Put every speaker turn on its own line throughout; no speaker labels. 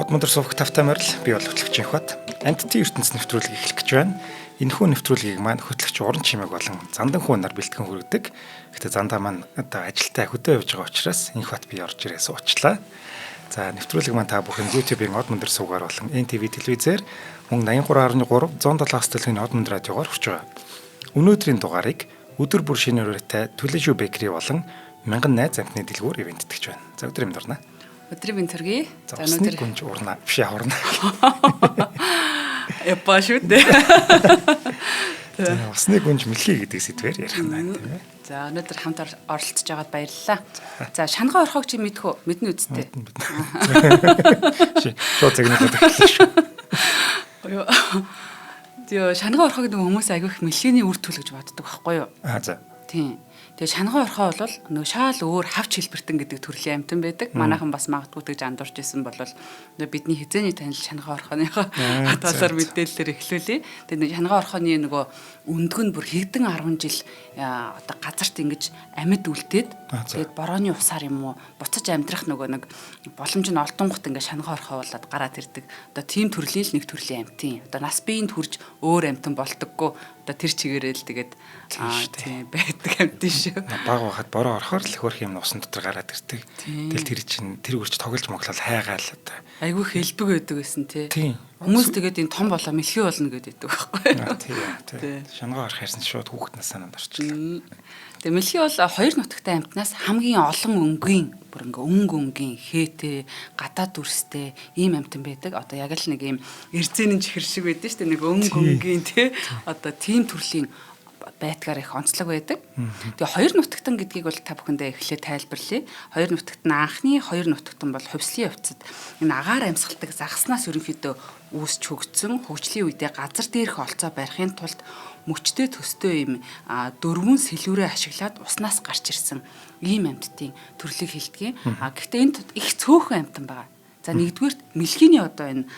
Од мөндөр сувг тавтай морил, би бол хөтлөгч Инхбат. Антти ертөнц нэвтрүүлэг эхлэх гэж байна. Энэхүү нэвтрүүлгийг маань хөтлөгч Уран Чимээг болон Зандан хүү нар бэлтгэн хүргэдэг. Гэхдээ Зандаа маань одоо ажилдаа хөдөө явж байгаа учраас Инхбат би орж ирээ суучлаа. За, нэвтрүүлэг маань та бүхэн YouTube-ийн Од мөндөр сувгаар болон NTV телевизээр мөн 83.3 107 дэлхийн Од мөндөр радиогоор хүрч байгаа. Өнөөдрийн дугаарыг өдөр бүр шинэ өрөөтэй Түлэншүү бэкери болон Мянган найз амтны дэлгүүр ивэнтгэж байна. За, өдөр юм дурнаа.
Өдрийн мэнд төргий.
За, өнөөдөр гүнж урна биш яварна.
Япаа шүү дээ.
За, усны гүнж мэлхий гэдэг сэдвээр ярих нь байна, тийм ээ.
За, өнөөдөр хамт оролцож байгаад баярлалаа. За, шангаа орхог чи мэдэх үү? Мэднэ үсттэй.
Шууд загнуулаад эхэллээ шүү.
Юу. Зөө, шангаа орхог нөгөө хүмүүс айгүй их мэлхийний үр төл гэж боддог байхгүй юу?
Аа, за.
Тийм. Тэгээ шангаа орхоо бол нөгөө шаал өөр хавч хэлбэртэн гэдэг төрлийн амьтан байдаг. Манайхан бас магадгүй тэгж андуурч исэн бол нөгөө бидний хизээний танил шангаа орхооныхоо талаар мэдээлэлээр эхлүүлье. Тэгээ шангаа орхооны нөгөө өндөг нь бүр хэдэн 10 жил одоо газарт ингэж амьд үлдээд, тэгээд борооны усаар юм уу буцаж амьдрах нөгөө нэг боломж нь олдонгот ингээ шангаа орхоо болоод гараад ирдэг. Одоо тийм төрлийн л нэг төрлийн амьтан. Одоо нас биеинд хүрж өөр амьтан болдоггүй. Одоо тэр чигээрээ л тэгээд тийм байдаг амьтан шүү.
Баг байхад бороо орохоор л хөрх юм усан дотор гараад ирдэг. Тэгэл тэр чинь тэр үрч тоглож моглол хайгаал одоо.
Айгүй хэлбэг байдаг гэсэн, тий. Хүмүүс тэгээд энэ том болоо мэлхий болно гэдэг байхгүй.
Тий. Шангаа орох ярьсан шууд хүүхэд насаа нанд орчлоо.
Тэгээ мэлхий бол хоёр нутагтай амьтнаас хамгийн олон өнгийн, бүр ингээ өнгө өнгийн хээтэй, гадаад дүрстэй ийм амьтан байдаг. Одоо яг л нэг ийм эрзэнэн чихэр шиг байдаг шүү дээ. Нэг өнгө өнгийн, тий. Одоо тийм төрлийн байдгаар их онцлог байдаг. Тэгээ хоёр нутагтан гэдгийг бол та бүхэндээ эхлээд тайлбарлая. Хоёр нутагт нь, анхны хоёр нутагтан бол хувьслын явцад энэ агаар амьсгалдаг загаснаас ерөнхийдөө үүсч хөгжсөн, хөгжлийн үедээ газар дээрх олцоо барихын тулд мөчтэй төстэй ийм дөрвөн сэлүүрээ ашиглаад уснаас гарч ирсэн ийм амьтдын төрлийг хэлдэг. А гэхдээ энд их цөөхөн амьтан байгаа. За, нэгдүгээрт мэлхийний одоо энэ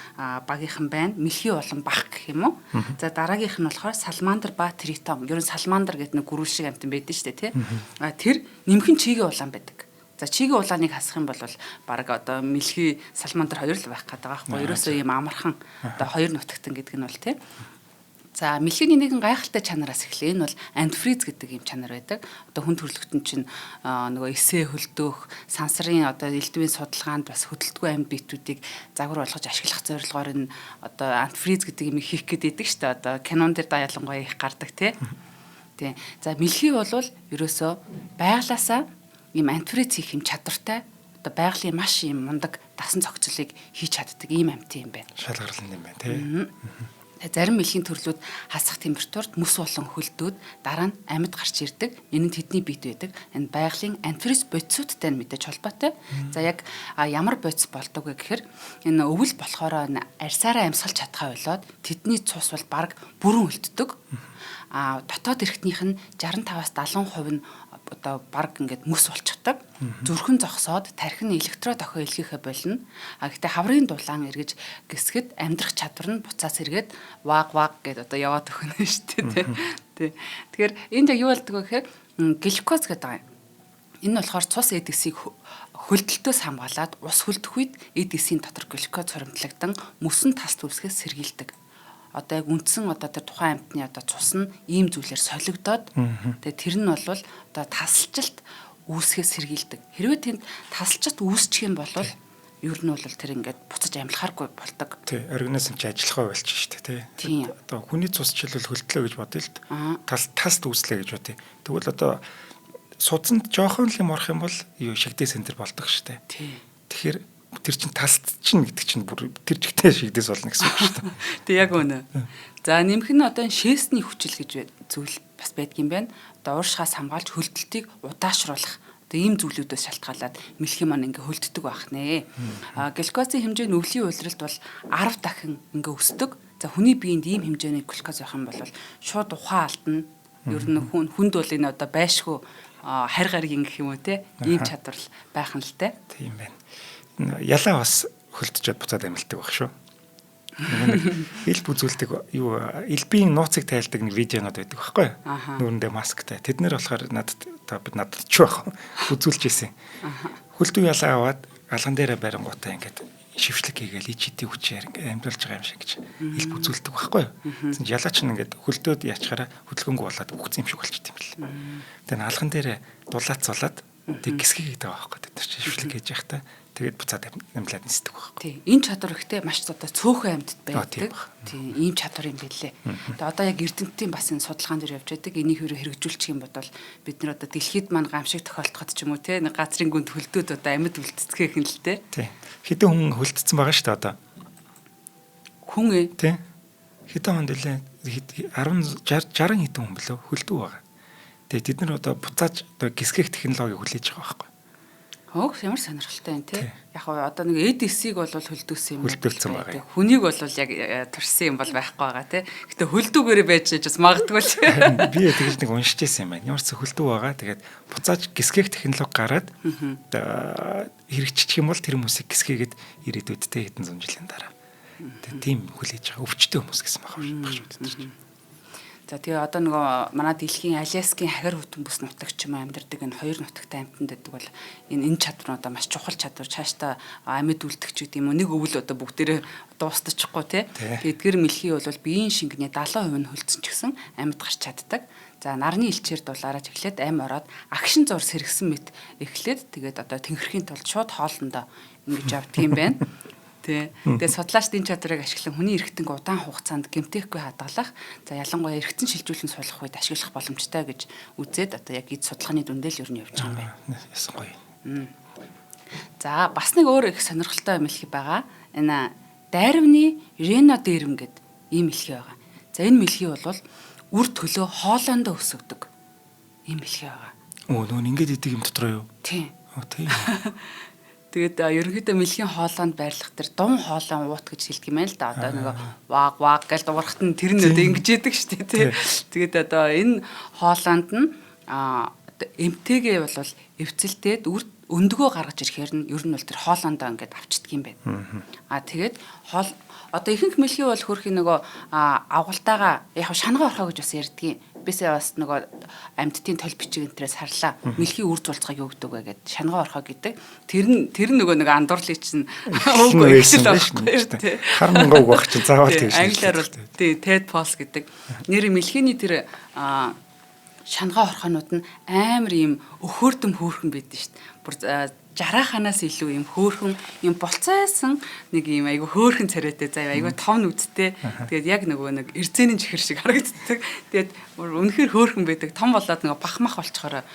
багийнхан байна. Мэлхий болон бах гэх юм уу. За, дараагийнх нь болохоор саламандр ба тритон. Ер нь саламандр гэдэг нэг гөрүүл шиг амьтан байдаг шүү дээ, тий. А тэр нэмхэн чигийн улаан байдаг. За, чигийн улааныг хасах юм бол баг одоо мэлхий, саламандр хоёр л байх гэдэг байгаа байхгүй. Ерөөсөө ийм амархан одоо хоёр нутагтан гэдэг нь бол, тий. За, мэлхийний нэгэн гайхалтай чанараас эхлэе. Энэ бол антифриз гэдэг ийм чанар байдаг. Одоо хүн төрөлхтөн чинь нөгөө эсээ хөлдөөх, сансрын одоо элдвийн судалгаанд бас хөдөлтгүй амьд биетүүдийг загвар болгож ашиглах зорилгоор энэ одоо антифриз гэдэг юм хийх гээд байдаг шүү дээ. Одоо кинон дээр да ялангуяа их гардаг, тий. Тий. За, мэлхий бол ерөөсөө байглаасаа ийм антифриз хийх юм чадвартай, одоо байгалийн маш ийм мундаг дасан зохицлыг хийж чаддаг ийм амьтан юм байна.
Шалгарлан юм байна, тий.
Зарим мэлхийн төрлүүд хасах температурт мөс болон хөлдөөд дараа нь амьд гарч ирдэг. Энэ нь тэдний биед байдаг. Энэ байгалийн антифриз бодисуудтай нь мэдээж холбоотой. За, яг ямар бодис болдог вэ гэхээр энэ өвөл болохоор арьсаараа амьсгалж чадхаа болоод тэдний цус бол бараг бүрэн хөлддөг. А дотоод эрхтнийх нь 65-аас 70% нь одоо бараг ингээд мөс болчихдог. Зүрхэн зогсоод тархи нь электро дохио илгээхэ болно. А гэхдээ хаврын дулаан эргэж гисгэд амьдрах чадвар нь буцаас эргээд ваг ваг гэд одоо яваад өгнө шүү дээ. Тий. Тэгэхээр энд яг юу болдог вэ гэхээр глюкоз гэдэг байгаа юм. Энэ нь болохоор цус эд эсийг хөлдөлтөөс хамгаалаад ус хөлдөх үед эд эсийн дотор глюкоз хуримтлагдан мөсөн тас үүсгэхээс сэргийлдэг. Одоо яг үндсэн одоо тэр тухайн амьтны одоо цус нь ийм зүйлээр солигдоод, тэгээ тэр нь бол одоо тасалжилт үүсгэхээс сэргийлдэг. Хэрвээ тэнд тасалжилт үүсчих юм бол ер нь бол тэр ингээд буцаж амьлахааргүй болдог.
Тий, организм чи ажиллахаа болчих шүү дээ, тий. Одоо хүний цус жишээлбэл хөлдлөө гэж бодъё л, тал таст үүслээ гэж бодъё. Тэгвэл одоо судсанд жоохон л юм орох юм бол юу шигдээ центр болдог шүү дээ. Тэгэхээр тэр чинь талт чинь гэдэг чинь бүр тэр жигтэй шигдээс болно гэсэн үг шүү дээ.
Тэг яг үнэ. За, нэмэх нь одоо энэ шээсний хүчил гэж зүйл бас байдгийн байна. Одоо ууршгаас хамгаалж хөлдөлтийг удаашруулах одоо ийм зүйлүүдээс шалтгаалаад мэлхий маань ингээ хөлддөг байх нэ. А глюкозын хэмжээ нь өвлийн улиралд бол 10 дахин ингээ өсдөг. За, хүний биед ийм хэмжээний глюкоз байх юм бол шууд ухаан алдна. Ер нь хүн хүнд бол энэ одоо байшгүй харь гариг гэх юм уу, те, ийм чадвар байх нь л те.
Тийм байна. Ялаа бас хөлдөжөөд буцаад амилдаг байх шүү. Нэг ил бүзүүлдэг юу, элбийн нууцыг тайлдаг нэг видеонод байдаг байхгүй юу? Нүүрэндээ масктай. Тэд нэр болохоор надад одоо бид надад ч байх үзүүлж ирсэн. Хөлдөө ялаа аваад алган дээрээ барингуудаа ингээд шившлэг хийгээл ич хитийн хүчээр ингээд амьдуулж байгаа юм шиг гэж илб үзүүлдэг байхгүй юу. Тэгсэн чинь ялаач нь ингээд хөлдөөд ячаараа хөдөлгөөнгүй болоод үхсэн юм шиг болчихд юм бэл. Тэгээ наалган дээр дулаацуулаад тэг гисгий гэдэг байгаа байхгүй тэд нар чинь шившлэг хийж явахдаа тэгээд буцаад амьлаад нисдэг байхгүй.
Тий. Энэ чадвар ихтэй маш одоо цөөхөн амьтад байдаг. Тий, ийм чадвар юм билээ. Тэгээ одоо яг эрдэмтдийн бас энэ судалгаан дээр явж байдаг. Энийг хэрэг хэрэгжүүлчих юм бол бид нар одоо дэлхийд маань гамшиг тохиолдоход ч юм уу те нэг газрын гүнд хөлдөөд одоо амьд үлдцгээх юм л те.
Тий. Хэдэн хүн хөлдсөн байгаа шүү дээ одоо.
Хүн ээ.
Тий. Хэдэн хонд лээ 10 60 60 хэдэн хүн бэлээ хөлдөө байгаа. Тэгээ тэд нар одоо буцааж одоо гисгэх технологиг хүлээж байгаа байхгүй.
Хөөх ямар сонирхолтой юм те. Яг гоо одоо нэг EDC-г бол хөлдөөсөн юм.
Хөлдөөсөн байгаа.
Хүнийг бол яг турсан юм бол байхгүй байгаа те. Гэтэ хөлдүүгээрээ байж бас магадгүй л.
Би тэгж нэг уншиж байсан юм байна. Ямар ч хөлдөө байгаа. Тэгээд буцааж гисгэх технологи гараад одоо хэрэгжчих юм бол тэр хүмүүсийг гисгээгээд ирээдүйд те хэдэн зуун жилийн дараа. Тэгээд тийм хүлээж байгаа өвчтөе хүмүүс гэсэн байгаа шүү дээ.
За тэгээ одоо нөгөө манай дэлхийн Аляскийн хахир хүтэн бүс нутагч юм амьдардаг энэ хоёр нутагтай амьтанд байдаг бол энэ чадвар нь одоо маш чухал чадвар. Цаашдаа амьд үлдэх ч гэдэг юм уу нэг өвөл одоо бүгдээрээ дуустчихгүй те. Тэгээ эдгэр мэлхий бол биеийн шингэний 70% нь хөлдсөн ч гэсэн амьд гарч чаддаг. За нарны элчээр дулаараач эхлээд ам ороод агшин зур сэргсэн мэт эхлээд тэгээд одоо тэнхрэхийн тулд шууд хоолндоо ингэж явдаг юм байна. Тий. Тэгээ судлаачдын чадварыг ашиглан хүний эрхтэнг удаан хугацаанд гэмтээхгүй хадгалах, за ялангуяа эргэтэн шилжүүлэн суулгах үед ашиглах боломжтой гэж үзээд одоо яг эд судалгааны дүндэл ер нь явж байгаа юм байна.
Ясан гоё.
За бас нэг өөр их сонирхолтой мэлхий байгаа. Энэ дайрвны Рено дэрм гэд ийм мэлхий байгаа. За энэ мэлхий бол үр төлөө хоолойндоо өсөгдөг ийм мэлхий байгаа.
Өө нөө ингэж идэг юм дотор юу?
Тийм.
Оо тийм.
Тэгээд ерөнхийдөө мэлхийн хоолойнд байрлах тэр дун хоолойн уут гэж хэлдэг юм байна л да. Одоо нөгөө ваг ваг гэж дуурахт нь тэр нь одоо ингэж идэг шүү дээ тий. Тэгээд одоо энэ хоолойнд нь эмтэйгээ бол эвцэлтээд үр өндгөө гаргаж ирэхээр нь ер нь бол тэр хоолойндоо ингээд авчдаг юм байна. А тэгээд хоол одоо ихэнх мэлхий бол хөрхийн нөгөө авгалтайгаа яг шангаа орхоо гэж бас ярьдгийн. Бисээ бас нөгөө амьтдын тол бичиг энтрээс харлаа. Мэлхий үр зулцгааг юу гэдэг вэ гэд шангаа орхоо гэдэг. Тэр нь нөгөө нэг андуурлыг чинь үг ихсэл байхгүй юу тий.
Хар мөнгө үг байх чинь заавал тэгж.
Англиар бол тий Ted Pauls гэдэг. Нэр мэлхийний тэр шангаа орхоонууд нь амар ийм өхөрдөм хөөрхөн байдэн шүү дээ. Бүр жарааханаас илүү ийм хөөрхөн ийм болцойсон нэг ийм айгу хөөрхөн царайтай заяа айгу том нүдтэй. Тэгээд яг нөгөө нэг эрзээний чихэр шиг харагддаг. Тэгээд үнэхээр хөөрхөн байдаг. Том болоод нөгөө бахмах болчхороо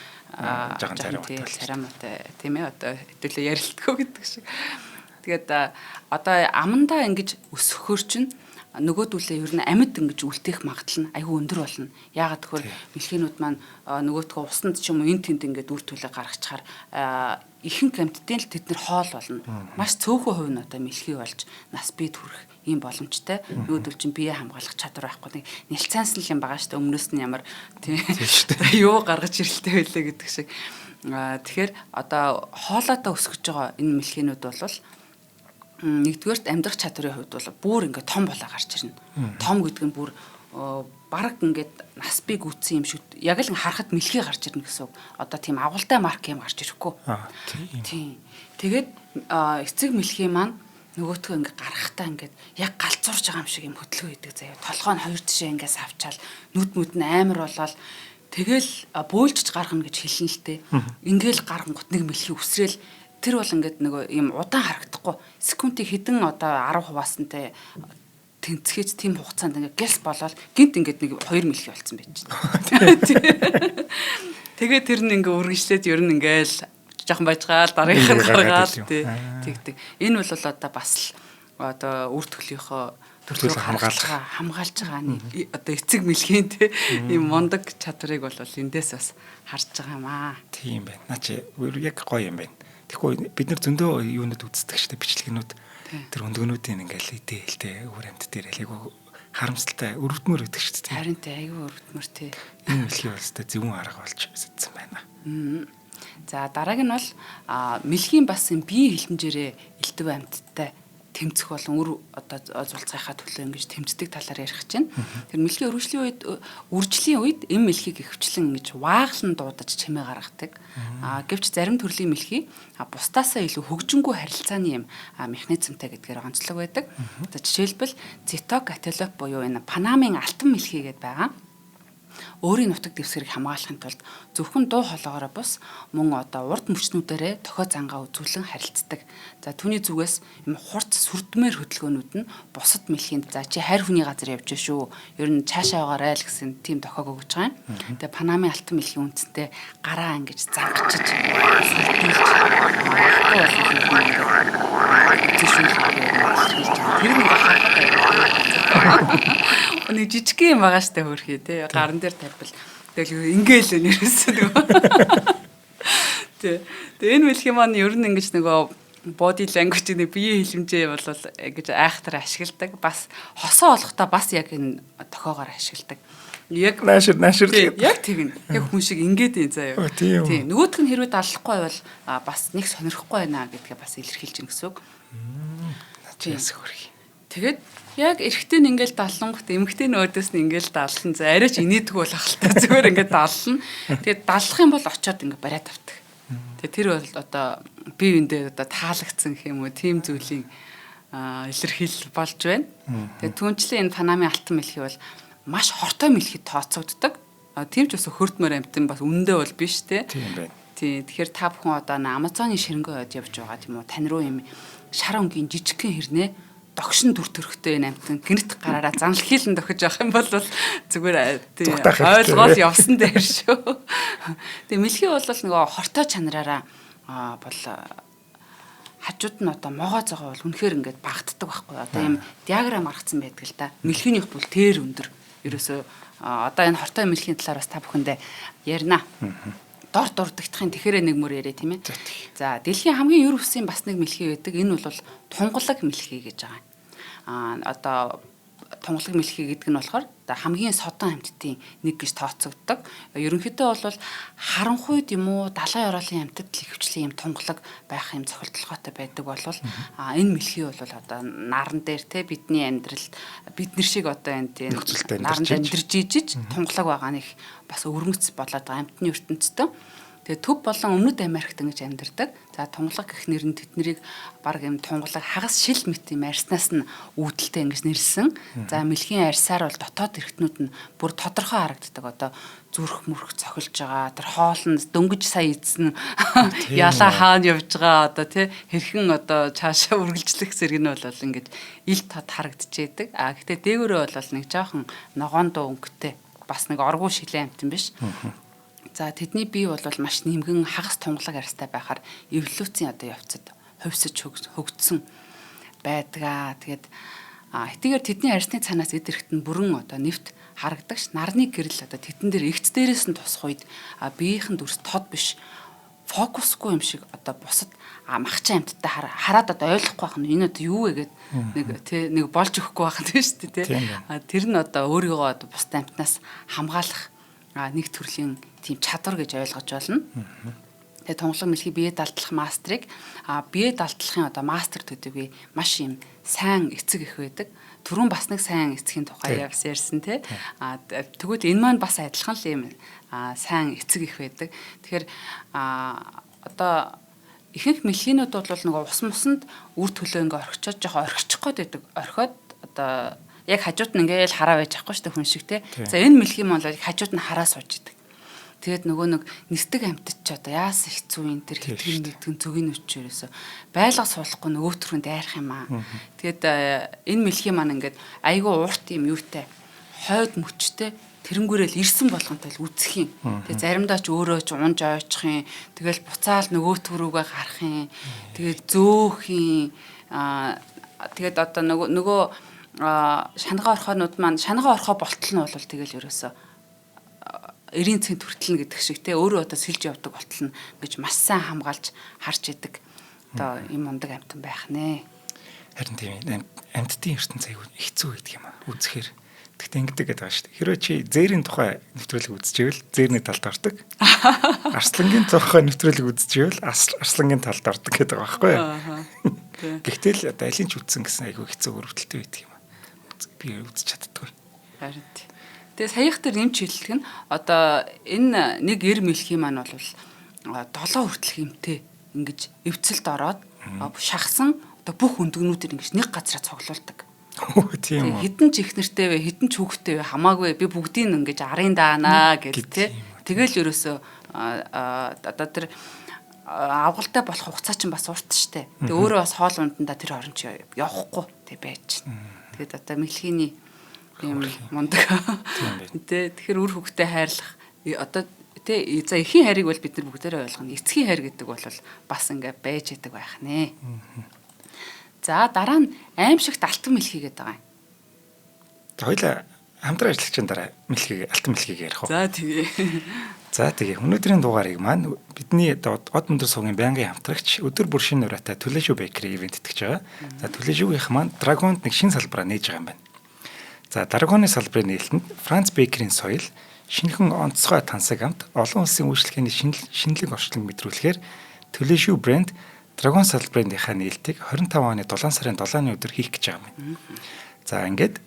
жоохон
царай муутай тийм одоо хэдүүлээ ярилдгөө гэдэг шиг. Тэгээд одоо амандаа ингэж өсөхөр чинь нөгөөдүүлээ ер нь амьд ингэж үлдээх магадлал нь айгүй өндөр болно. Яагаад гэвэл мэлхийнүүд маань нөгөөтгөө усанд ч юм уу эн тэнд ингээд үр төлөө гаргачихаар ихэнх амьтдын л тэд нар хоол болно. Маш цөөхөн хувь нь одоо мэлхий болж нас бие төрөх ийм боломжтой. Нөгөөдөл чинь бие хамгаалах чадвар байхгүй. Нэг нялцаансан л юм байгаа шүү дээ. Өмнөөс нь ямар тийм юу гаргаж ирэлтэй байлээ гэдэг шиг. Тэгэхээр одоо хоолойдоо өсгөж байгаа энэ мэлхийнүүд бол нэгдүгээрт амьдрах чадварын хувьд бол бүр ингээд том болоо гарч ирнэ. Том гэдэг нь бүр бараг ингээд нас бий гүйтсэн юм шиг яг л харахад мэлхий гарч ирнэ гэсэн үг. Одоо тийм агуултай марк юм гарч ирэхгүй. Тийм. Тэгээд эцэг мэлхий маань нөгөөтгөө ингээд гарахтаа ингээд яг галзуурж байгаа юм шиг юм хөдөлгөөн хийдэг заяа. Толгой нь хоёр тишээ ингээд савчаал нүд мүд нь амар болоод тэгэл бөөлжж гаргана гэж хэлнэ л дээ. Ингээл гаргангут нэг мэлхий үсрээл тэр бол ингээд нөгөө ийм удаан харагдахгүй секундыг хэдэн одоо 10 хуваасантай тэнцээж тийм хугацаанд ингээд гэлс болоод гинт ингээд нэг хоёр мэлхий болцсон байж байна. Тэгээд тэр нь ингээд үргэлжлээд ер нь ингээл жоохон байжгаал дараагийнх нь гаргаад тий тэгдэг. Энэ бол одоо бас л одоо үр төлийнхөө
төлөө
хамгаалж байгаа нэг одоо эцэг мэлхийн тий ийм мундаг чадварыг бол эндээс бас харж байгаа юм аа.
Тийм байна. Наа чи яг гоё юм байна. Тэгэхгүй бид нар зөндөө юунууд үздэг шүү дээ бичлэгнүүд. Тэр өндгөнүүдийн ингээл идээл өөр амьд дээр айгу харамсалтай өрөвдмөр өгдөг шүү дээ.
Харин тий айгу өрөвдмөр тий.
Энэ мэлхий бол өстой зөвүүн арга болж сэтсэн байна.
За дарааг нь бол мэлхийн бас юм бие хилэмжээрээ элдв амьттай тэмцэх болон үр одоо зулцгийнхаа төлөө ингэж тэмцдэг талаар ярих гэж байна. Тэр мэлхий өргөжлийн үед үржлийн үед эм мэлхийг ихэвчлэн ингэж вааглан дуудаж чимээ гаргадаг. Гэвч зарим төрлийн мэлхий бусдаасаа илүү хөгжингүй харилцааны юм механизмтай гэдгээр онцлог байдаг. За жишээлбэл циток ателоп буюу энэ Панамын алтан мэлхий гэдээ байгаа. Өөрийн нутаг дэвсгэрийг хамгаалахын тулд зөвхөн дуу хоолойгоороо бус мөн одоо урд мөчнүүдээрээ дохио зангаа үзүүлэн харилцдаг. За түүний зүгээс юм хурц сүрдмээр хөдөлгөөнүүд нь бусад мэлхийн за чи хайр хүний газар явж шүү. Ер нь цаашаа яваарай л гэсэн тийм дохиог өгч байгаа юм. Тэгээ Панамын алтан мэлхийн үндсэнтэй гараа ингэж зангачиж сүрдүүлж тэр нэг харахад нэг жижиг юм байгаа штэ хөөрхий тий гаран дээр тавьбал тэгэл ингээл нэрсэн нөгөө тий. Тэгээ энэ мэлхий маань ер нь ингэж нөгөө body language нэг биеийн хэлэмжээ бол ингэж айхтар ашигладаг. Бас хосоо олохдоо бас яг энэ дохиогоор ашигладаг.
Яг наашир наашир
яг тэгнэ. Яг хүн шиг ингээд юм заяа.
Тий.
Нөгөөх нь хэрвээ даллахгүй байвал бас нэг сонирхгүй байна гэдгээ бас илэрхийлж гин гэсэн үг.
Чээс хөрхий.
Тэгээд яг эрэгтэй нь ингээл даллангот эмэгтэй нь өөдөөс нь ингээл даллан. За арайч инээдгүй бол ахalta зүгээр ингээд даллна. Тэгээд даллах юм бол очиод ингээд бариад авдаг. Тэгээд тэр бол одоо бие биендээ одоо таалагдсан гэх юм уу тийм зүйлийн илэрхийлэл болж байна. Тэгээд түнчлэн энэ Панамын алтан мэлхий бол маш хортой мэлхий тооцогддог. Тийм ч бас хөрдмөр амтан бас үндэ бол биш те.
Тийм байна.
Тийм. Тэгэхээр та бүхэн одоо Амазоны ширэнгөө ойд явж байгаа тийм үү? Тань руу юм шар өнгийн жижигхэн хэрнээ догшин дүр төрхтэй энэ амтан гэрт гараараа занлхийлэн дохиж явах юм бол зүгээр тийм ойлгоол явсан дээр шүү. Тэгээ мэлхий бол нөгөө хортой чанараараа бол хажууд нь одоо могоо зогоо бол үнэхээр ингээд багтдаг байхгүй. Одоо ийм диаграм гаргацсан байдаг л да. Мэлхийнийх бол тэр өндөр. Ерөөсөө одоо энэ хортой мэлхийн талаар бас та бүхэндээ ярина. Дор дурддагтахын тэгэхэрээ нэг мөр яриа тийм ээ. За дэлхийн хамгийн ер өсийн бас нэг мэлхий байдаг. Энэ бол тунгалаг мэлхий гэж байгаа. Одоо тунгалаг мэлхий гэдэг нь болохоор хамгийн содон амьтдын нэг гэж тооцогддог. Ерөнхийдөө бол харанхуйд юм уу далайн ёроолын амьтад л ихэвчлэн юм тунгалаг байх юм зохиолдлоготой байдаг бол энэ мэлхий бол одоо наран дээр те бидний амьдралд бид нар шиг одоо энэ тийм наранд амьдарч ижиж тунгалаг байгаа нь их бас өвөрмөц болоод байгаа амьтны ертөнцийн. Тэгээ төв болон өмнөд Америкт ингэж амьдардаг. За тунгалаг гэх нэр нь тэднийг баг юм тунгалаг хагас шил мэт юм арьснаас нь үүдэлтэй ингэж нэрлсэн. За мэлхийн арьсаар бол дотоод эргэтнүүд нь бүр тодорхой харагддаг. Одоо зүрх мөрх цохилж байгаа. Тэр хоол нь дөнгөж сая идсэн ялаа хаана явж байгаа одоо тий хэрхэн одоо цаашаа үргэлжлэх зэрэг нь бол ингэж ил тод харагдчихэдэг. А гэтээ дээгүүрээ бол нэг жоохон ногоон дуу өнгөтэй бас нэг оргуу шилэн амтан биш. За тэдний бие бол маш нэмгэн хагас тунгалаг арьстай байхаар эволюцийн одоо явцад хувьсаж хөгжсөн байдгаа. Тэгээд хэдийгээр тэдний арьсны цанаас эд эрэхт нь бүрэн одоо нэвт харагдагч нарны гэрэл одоо тэдэн дээр эгц дээрээс нь тусах үед биеийнхэн дүрс тод биш фокусгүй юм шиг одоо бусад махчин амьттай хараад одоо ойлгохгүй байх нь энэ одоо юу вэ гэд нэг тий нэг болж өгөхгүй байх нь шүү дээ тий. Тэр нь одоо өөрийгөө одоо бусад амьтнаас хамгаалах нэг төрлийн тийм чадвар гэж ойлгож байна. Тэгээ тунгалаг мэлхий бие далдлах мастрыг бие далдлахын одоо мастер төдийгүй маш юм сайн эцэг их байдаг. Түрүүн бас нэг сайн эцгийн тухай ярьсан тий. Тэгвэл энэ маань бас адилхан л юм сайн эцэг их байдаг. Тэгэхээр одоо ихэнх мэлхийнүүд бол нөгөө ус мусанд үр төлөө ингээ орхичоод жоохон орхичих гээд байдаг. Орхиод одоо яг хажууд нь ингээл хараа байж ахгүй шүү дээ хүн шиг те. За энэ мэлхий маань бол хажууд нь хараа сууж идэг. Тэгээд нөгөө нэг нисдэг амьтад ч одоо яасан хэцүү юм тэр хэтгэн нэгтгэн зүгийн өчрөөсөө байлга суулгахгүй нөгөөтөрхөн дайрах юм аа. Тэгээд энэ мэлхий маань ингээд айгүй уурт юм юутай хойд мөчтэй тэрэнгүүрэл ирсэн болгонтой л үзэх юм. Тэгээ заримдаа ч өөрөө ч унж ойчих юм. Тэгэл буцаал нөгөөтг рүүгээ гарах юм. Тэгээд зөөх юм. Тэгээд одоо нөгөө шангаа орхоонууд маань шангаа орхоо болтол нь бол тэгэл ерөөсөө 90 цент хүртэл гэдэг шиг те өөрөө одоо сэлж явдаг болтол нь гэж маш сайн хамгаалж харж идэг одоо юм мундаг амтан байх нэ.
Харин тийм амьтдын ертөнц айгүй хэцүү байдаг юм аа. Үзэхээр Тэгтээ ингэдэг гэдэг байгаа шүү дээ. Хэрвээ чи зээрийн тухай нэвтрүүлэг үзчихвэл зээрний талд ордог. Арслангийн тухай нэвтрүүлэг үзчихвэл арслангийн талд ордог гэдэг байгаа байхгүй юу? Гэхдээ л одоо алийг ч үзсэн гэсэн айгүй хэцүү өрөвдөлтөй байдаг юм. Би үзэж чаддаггүй.
Харин. Тэгээ саях дээр нэмж хэлдэг нь одоо энэ нэг эр мэлхий маань бол 7 хүртэлх эмтэй ингэж эвцэлд ороод шахсан одоо бүх өндгнүүдийг ингэж нэг газараа цуглуулдаг.
Тийм үү.
Хідэн ч их нэртэй вэ, хідэн ч хүүхдтэй вэ хамаагүй би бүгдийг ингэж арын даанаа гэл тий. Тэгэл ерөөсөө одоо тэр авгалтай болох хугацаа чинь бас урт штэ. Тэг өөрөө бас хоол ундандаа тэр хорон чи явахгүй тэг байж. Тэгээд одоо мэлхийний юм мундаг. Тэ тэгэхээр үр хөвгтэй хайрлах одоо тэ за эхийн хайрыг бол бид нар бүгдээрээ ойлгоно. Эцгийн хайр гэдэг бол бас ингээ байж идэг байх нэ. За дараа нь аимшигт алтан мэлхий гэдэг байгаа юм.
За хоёлаа хамтран ажиллагчийн дараа мэлхийг алтан мэлхийг ярих уу?
За тэгээ.
За тэгээ. Өнөөдрийн дугаарыг маань бидний од өндөр суугийн байнгын хамтрагч өдөр бүр шинэ нураатай Түлээшүү Bakery ивент итгэж байгаа. За Түлээшүүгийнх маань Драгонд нэг шинэ салбараа нээж байгаа юм байна. За Драгоны салбарын нээлтэнд Франц Бейкерийн соёл, шинэхэн онцгой тансаг амт, олон улсын үйлчлэгээний шинэлэг орчлон мэдрүүлэхээр Түлээшүү брэнд Драгон салбарынхаа нээлтийг 25 оны 7 сарын 7-ны өдөр хийх гэж байгаа юм. За ингээд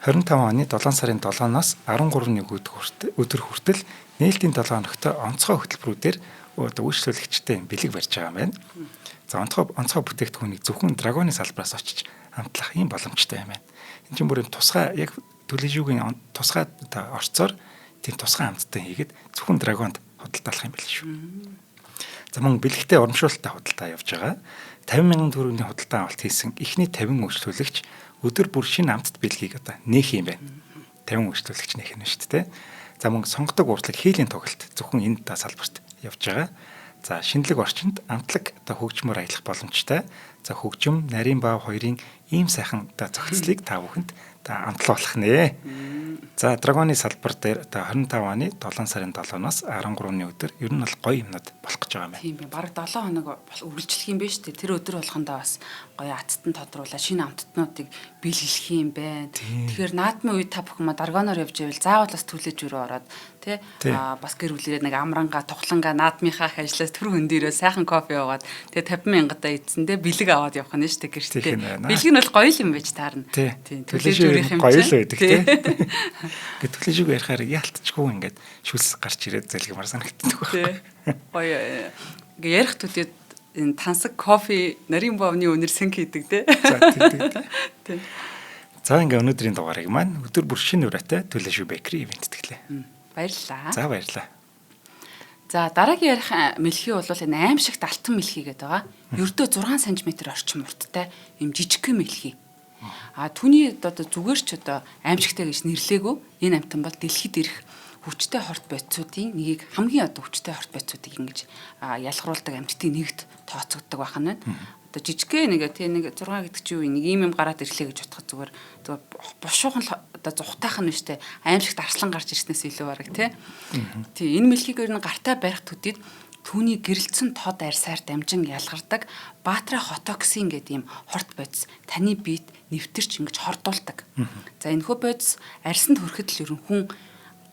25 оны 7 сарын 7-наас 13-ны өдөр хүртэл нээлтийн 7 хоногт онцгой хөтөлбөрүүдээр одоо үйлчлүүлэгчтэй бэлэг барьж байгаа юм байна. За онцгой бүтээгдэхүүнийг зөвхөн Драгоны салбараас очиж амтлах ийм боломжтой юм байна. Энэ чинь бүр юм тусгай яг Түлээшүүгийн тусгай одоо орцоор тийм тусгай амттай хийгээд зөвхөн Драгонд худалдаалах юм байл шүү. За мөн бэлэгтэй урамшуулалттай худалдаа явж байгаа. 50 мянган төгрөгийн худалдаа авалт хийсэн эхний 50 үйлчлүүлэгч өдөр бүр шинэ амтд бэлгийг одоо нээх юм байна. 50 үйлчлүүлэгч нээх нь шүү дээ. За мөн сонгодог урдлаг хийлийн тоглолт зөвхөн энэ салбарт явж байгаа. За шинэлэг орчинд амтлаг одоо хөгжмөр аялах боломжтой. За хөгжим, нарийн баав хоёрын ийм сайхан одоо зохицлыг та бүхэнд одоо амтлуулах нэ. За Драгоны салбар дээр одоо 25 оны 7 сарын 7-наас 13-ны өдөр ер нь бол гоё юмнууд болох гэж байгаа юм байна.
Тийм ээ. Бараг 7 хоног үргэлжлэх юм байна шүү дээ. Тэр өдөр болгондоо бас гоё ацтан тодруулаа шинэ амттнуудыг бэлгэлэх юм байна. Тэгэхээр наадмын үед та бүхэн ма Драгоноор явж байвал заавал бас түлээж өрөө ороод тий бас гэр бүлээрээ нэг амрангаа тухлангаа наадмынхаа их ажлаас түр хөндөрөө сайхан кофе уугаад тэгээ 50 мянгадаа идсэндээ бэлэг аваад явах нь шүү дээ гэртээ. Бэлэг нь бол гоё юм байж таарна.
Тийм. Түлээж өрөх юм гоё л байдаг тий. Ингээд түлээжүүг ярихаар яалтчгүй ингээд шүлс гарч ирээд залгимар санагддаг байхгүй.
Гоё ингээ ярих төдийд энэ тансаг кофе нарийн боовны үнэр сэнк хийдэг тий.
За тий. За ингээ өнөөдрийн дугаарыг маань өдөр бүр шинэ ураатай Түлээшүү Bakery ивент тэтгэлээ.
Баярлалаа.
За баярлалаа.
За дараагийн ярих мэлхий бол энэ аимшигт алтан мэлхий гэдэг байгаа. Ердөө 6 см орчим урттай юм жижигхэн мэлхий. А түүний одоо зүгээр ч одоо аимшигтай гэж нэрлээгүү. Энэ амтан бол дэлхийд ирэх хүчтэй хорт бодисуудын нэгийг хамгийн одоо хүчтэй хорт бодисуудыг ингэж ялгаруулдаг амьтдын нэгт тооцогддог байх нь байна. Одоо жижигхэн нэг тий нэг 6 гэдэг чи юу нэг ийм юм гараад ирлээ гэж бодоход зүгээр бушуухан одоо зүхтайхан нь штэ аимшигт арслан гарч ирснээс илүү бараг тий. Тий энэ мэлхийг ер нь гартаа барих төдийд түүний гэрэлтсэн тод арьсаар дамжин ялгардаг баатра хотоксин гэдэг ийм хорт бодис таны биед нэвтэрч ингэж хордуулдаг. За энэхүү бодис арьсанд хүрэхэд л ер нь хүн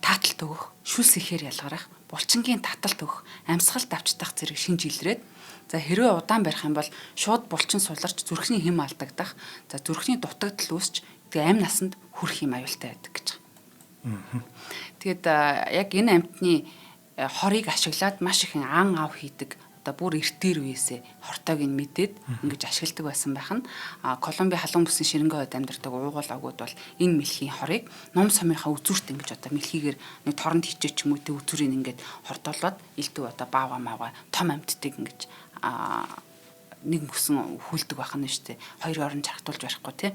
тааталт өгөх, шүлс ихээр ялгарах, булчингийн таталт өгөх, амьсгалд авчдах зэрэг шинж илрээд за хэрвээ удаан барих юм бол шууд булчин суларч зүрхний хэм алдагдах, за зүрхний дутагдал үүсч тэгээ амь насанд хүрэх юм аюултай байдаг гэж байгаа. Тэгээд яг энэ амьтны хорыг ашиглаад маш их ан ав хийдэг одоо бүр эртээр үеэсээ хортойг нь мэдээд ингэж ашигладаг байсан байх нь. А Колумби халуун бүсийн ширэнгэ хойд амьдардаг уугуул огууд бол энэ мэлхийн хорыг нум сумынхаа үзүүрт ингэж одоо мэлхийгээр нэг торонд хичээ ч юм уу тэ үзүүрийг ингээд хордуулаад элдв одоо баава маава том амьтдыг ингэж нэг мөсөн хүлдэг байх нь шүү дээ. Хоёр орон чаргатуулж барихгүй тий.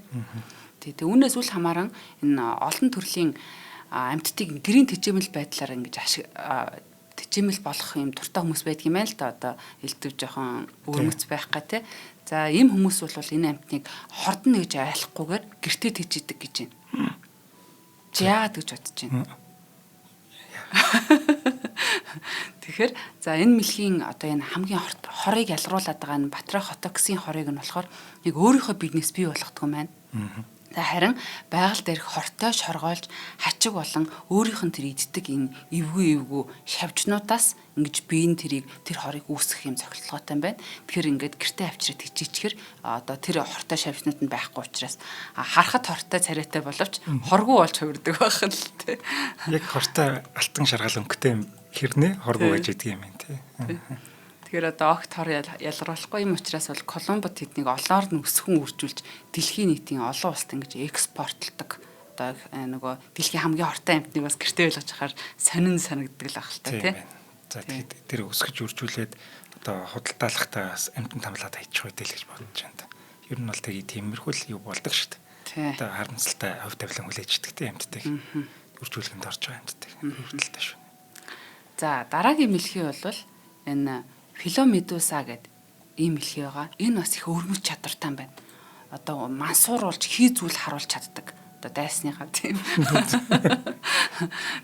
Тий. Тэг үүнээс үл хамааран энэ олон төрлийн амьтдыг гэрийн тэжээмэл байдлаар ингэж тэжээмэл болох юм дуртай хүмүүс байдаг юм байна л да. Одоо элдв жоохон өвөрмөц байх га тий. За ийм хүмүүс бол энэ амьтныг хордно гэж айлахгүйгээр гэртээ тэжээдэг гэж байна. Чи яагаад гэж бодож байна? Тэгэхээр за энэ мэлхийн одоо энэ хамгийн хорыг ялгаруулад байгаа энэ Батрахотоксийн хорыг нь болохоор нэг өөрийнхөө бизнес бий болгодог юм байна. Харин байгаль дээрх хортой шоргоолж хачиг болон өөрийнх нь тэр иддэг энэ эвгүй шавжнуудаас ингэж биеийн тэрийг тэр хорыг үүсгэх юм зохицолгоотой юм байна. Тэгэхээр ингээд гэртээ авчираад хичээчихэр одоо тэр хортой шавжнууд нь байхгүй учраас харахад хортой царайтай боловч хоргүй болж хувирдаг байх л тий.
Яг хортой алтан шаргал өнгөтэй хэрнээ хоргүй байж идэг юм байна тий.
Тэгэхээр одоо огт хор ялгаруулахгүй юм учраас бол Колумбод тэднийг олоор нь өсгөн үржүүлж дэлхийн нийтийн олон улсад ингэж экспортлдог. Одоо нөгөө дэлхийн хамгийн хортой амьтныг бас гэртээ ойлгож хахаар сонин санагддаг л ах л та тий.
За тэгэхэд тэр өсгөж үржүүлээд одоо худалдаалахдаа бас амьтан тамлаад хайчих үедээ л гэж бодож байна та. Ер нь бол тэгээ тиймэрхүү л юу болдог шүү дээ. Одоо харамсалтай хувь тавилан хүлээж идэх тий амьтдыг. Үржүүлгэнд орж байгаа амьтдыг. Хүрдэлтэй шүү.
За дараагийн мэлхий бол энэ Филомедуса гэдэг ийм мэлхий байгаа. Энэ бас их өвөрмөц чадвартай юм байна. Одоо мансууруулж хий зүйл харуулж чаддаг. Одоо дайсныхаа тийм.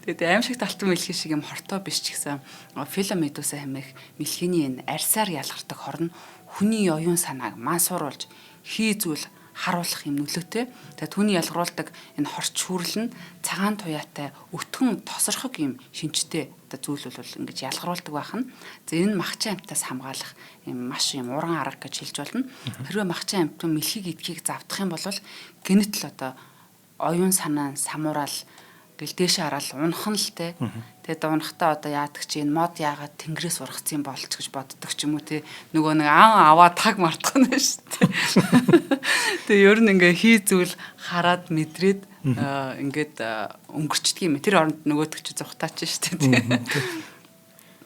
Тэгээд аимшигт алтан мэлхий шиг юм хортой биш ч гэсэн Филомедуса хэмээх мэлхийний энэ арьсаар ялгардаг хор нь хүний оюун санааг мансууруулж хий зүйл харуулах юм нөлөөтэй. Тэгээ түүний ялгаруулдаг энэ хорч шүүрэл нь цагаан туяатай өтгөн тосорхог юм шинжтэй одоо зүйл бол ингэж ялгаруулдаг байх нь. За энэ махчин амьтаас хамгаалах юм маш юм уран арга гэж хэлж болно. Хэрвээ махчин амьтан мэлхийг идэхийг завдах юм бол гэнэт л одоо оюун санаа нь самуураал гэл дээшээ хараад унах нь л те. Тэгээд унахтаа одоо яадаг чи энэ мод яагаад тэнгэрээс ургацсан болч гэж боддог ч юм уу те. Нөгөө нэг ан аваа таг мартах нь шүү дээ. Тэгээ ер нь ингээ хий зүйл хараад мэдрээд ингээд өнгөрчдөг юм. Тэр оронд нөгөөдөг чи зүхтаач шүү дээ.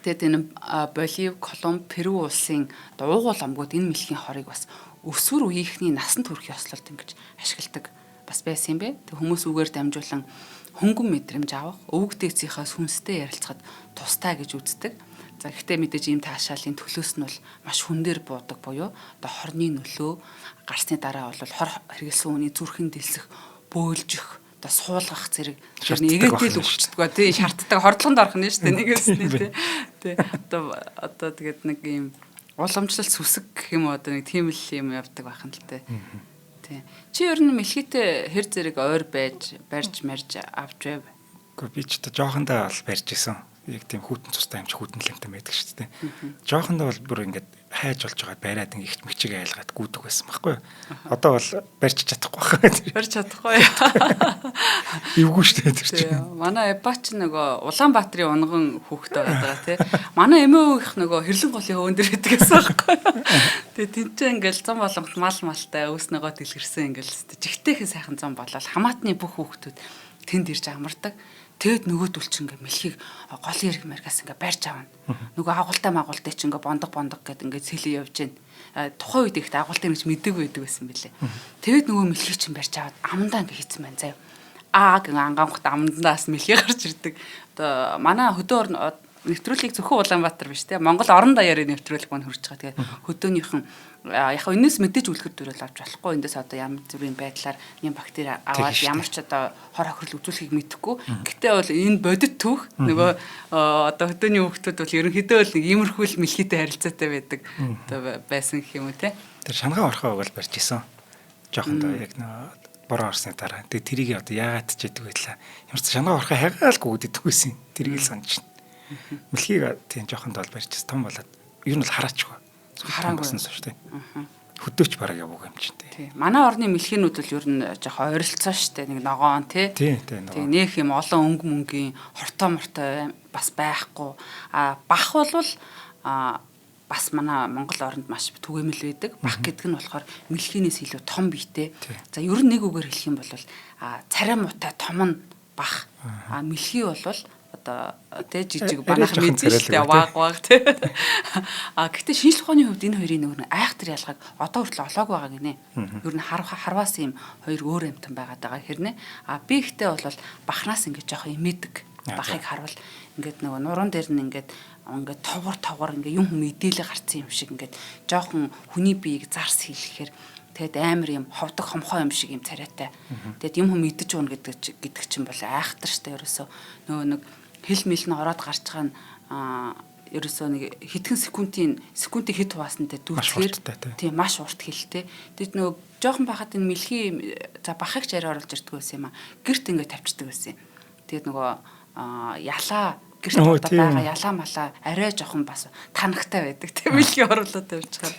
Тэгээд энэ Болив, Колумб, Перу улсын уугуул омгууд энэ мэлхийн хорыг бас өсвөр үеийнхний насан турш ёслолд ингэж ашигладаг бас байсан юм бэ. Тэг хүмүүс үгээр дамжуулан хөнгөн мэдрэмж авах, өвөг дээдсийнхаа сүнстэй ярилцахад тустай гэж үздэг. За гэхдээ мэдээж ийм таашаалын төлөөс нь бол маш хүн дээр буудаг буюу одоо хорны нөлөө гарсны дараа бол хор хэрэгэлсэн хүний зүрхэн дэлсэх, бөөлжих, одоо суулгах зэрэг тэр нэгээтэл өгчдөг ба тий шаарддаг хордлогонд орох нь шүү дээ нэгээс нь тий. Тий одоо тэгээд нэг ийм уламжлал сүсэг гэх юм уу одоо нэг тийм л юм явдаг байх нь л тий. Тий. Чи ер нь мэлхийтэй хэр зэрэг ойр байж, барьж марж авч байв?
Үгүй би ч одоо жоохондоо бол барьж исэн. Яг тийм хүүтэн цустай юм чи хүүтэн лэмтэн байдаг шүү дээ. Жоохондоо бол бүр ингээд хайж болж байгаа бариад ингээд их мэгчиг айлгаад гүйдэг байсан байхгүй юу? Одоо бол барьж чадахгүй байх.
Барьж чадахгүй.
Эвгүй шүү дээ тэр чинь.
Манай Эба ч нөгөө Улаанбаатарын унган хүүхэд байгаа тий. Манай эмээ өвгийнх нөгөө Хэрлэн голын хөвөн дээр байдаг гэсэн байхгүй. Тэгээ тэнцээ ингээл зам болгонт мал малтай өвс нөгөө дэлгэрсэн ингээл жигтэйхэн сайхан зам болол хамаатны бүх хүүхдүүд тэнд ирж амардаг. Тэгэд нөгөөдөл чинь ингээ мэлхийг гол эрг мэргээс ингээ барьж авна. Нөгөө агуултай магуултай чинь ингээ бондог бондог гэд ингээ цэлээ явж гин. Тухайн үед ихтэй агуултай гэж мэдэг байдаг байсан бэлээ. Тэгэд нөгөө мэлхийг чинь барьж аваад амандаа ингээ хийцэн байна заяа. Аа гэн ангангут амандаас мэлхий гарч ирдэг. Одоо манай хөдөө орн нэвтрүүлгийг зөвхөн Улаанбаатар биш те Монгол орон даяарын нэвтрүүлэг маань хурж байгаа. Тэгээд хөдөөнийхэн яг энэс мэдээж үлгэр дуурайл авч болохгүй. Эндээс одоо ямар зүрийн байдлаар нэм бактери аваад ямар ч одоо хор хохирол үзүүлэхийг мэдэхгүй. Гэтэ бол энэ бодит түүх нөгөө одоо хөдөөний хүүхдүүд бол ерөнхийдөө бол нэг иймэрхүү л мэлхийтэй харилцаатай байдаг одоо байсан гэх юм уу те.
Тэр шангаа орхоо бол барьж исэн. Жоохондоо яг нөгөө бороо орсны дараа. Тэгээ тэрийг одоо яагаад ч идэг байлаа. Ямар ч шангаа орхоо хайгаал гүгдэдэг байсан. Тэрийг л санаж байна. Мэлхийг тийм жоохондоо бол барьж исэн. Том болоод ер нь бол хараачгүй.
Хараагүй
болсон шүү дээ. Хөдөөч бараг явууг юм чинь
тий. Манай орны мэлхийнүүд бол ер нь жоохон ойролцоо шүү дээ. Нэг ногоон тий.
Тий, ногоон.
Нөх юм олон өнгө мөнгийн хортой мортой бас байхгүй. А бах болвол бас манай Монгол оронд маш түгээмэл байдаг. Бах гэдэг нь болохоор мэлхийнээс илүү том биетэй. За ер нь нэг үгээр хэлэх юм бол царай муутай том нь бах. А мэлхий бол одоо тий жижиг манайх мэдэн шүү дээ ваг ваг тий. А гэхдээ шинжлэх ухааны хувьд энэ хоёрын нөгөө айхтар ялгааг одоо хүртэл олоогүй байгаа гинэ. Ер нь харваас юм хоёр өөр юмтан байгаад байгаа хэрнээ. А би ихтэй бол бахнаас ингэж жоохон имэдэг. Бахыг харвал ингээд нөгөө нуруунд дээр нь ингээд ингээд товгор ингээд юм мэдээлэл гарцсан юм шиг ингээд жоохон хүний биеийг зарс хийлгэхээр тэгэд амар юм ховдог хомхоо юм шиг юм царайтай. Тэгэд юм хүм идэж уuna гэдэг чинь бол айхтар штэ ерөөсөө нөгөө нэг хил мэл нь ороод гарч байгаа нь Ерөөсөө нэг хэдхэн секундын хэд хуваасантай дүүцгээр тийм маш урт хилтэй. Тэгэд нөгөө жоохон байхад энэ мэлхий за бахыг ч арай оруулж ирдэг байсан юм а. Гэрт ингээд тавьчихдаг байсан юм. Тэгээд нөгөө ялаа гэрт одоо байгаа ялаа малаа арай жоохон бас танагтай байдаг тийм мэлхий оруулаад тавьчихаар.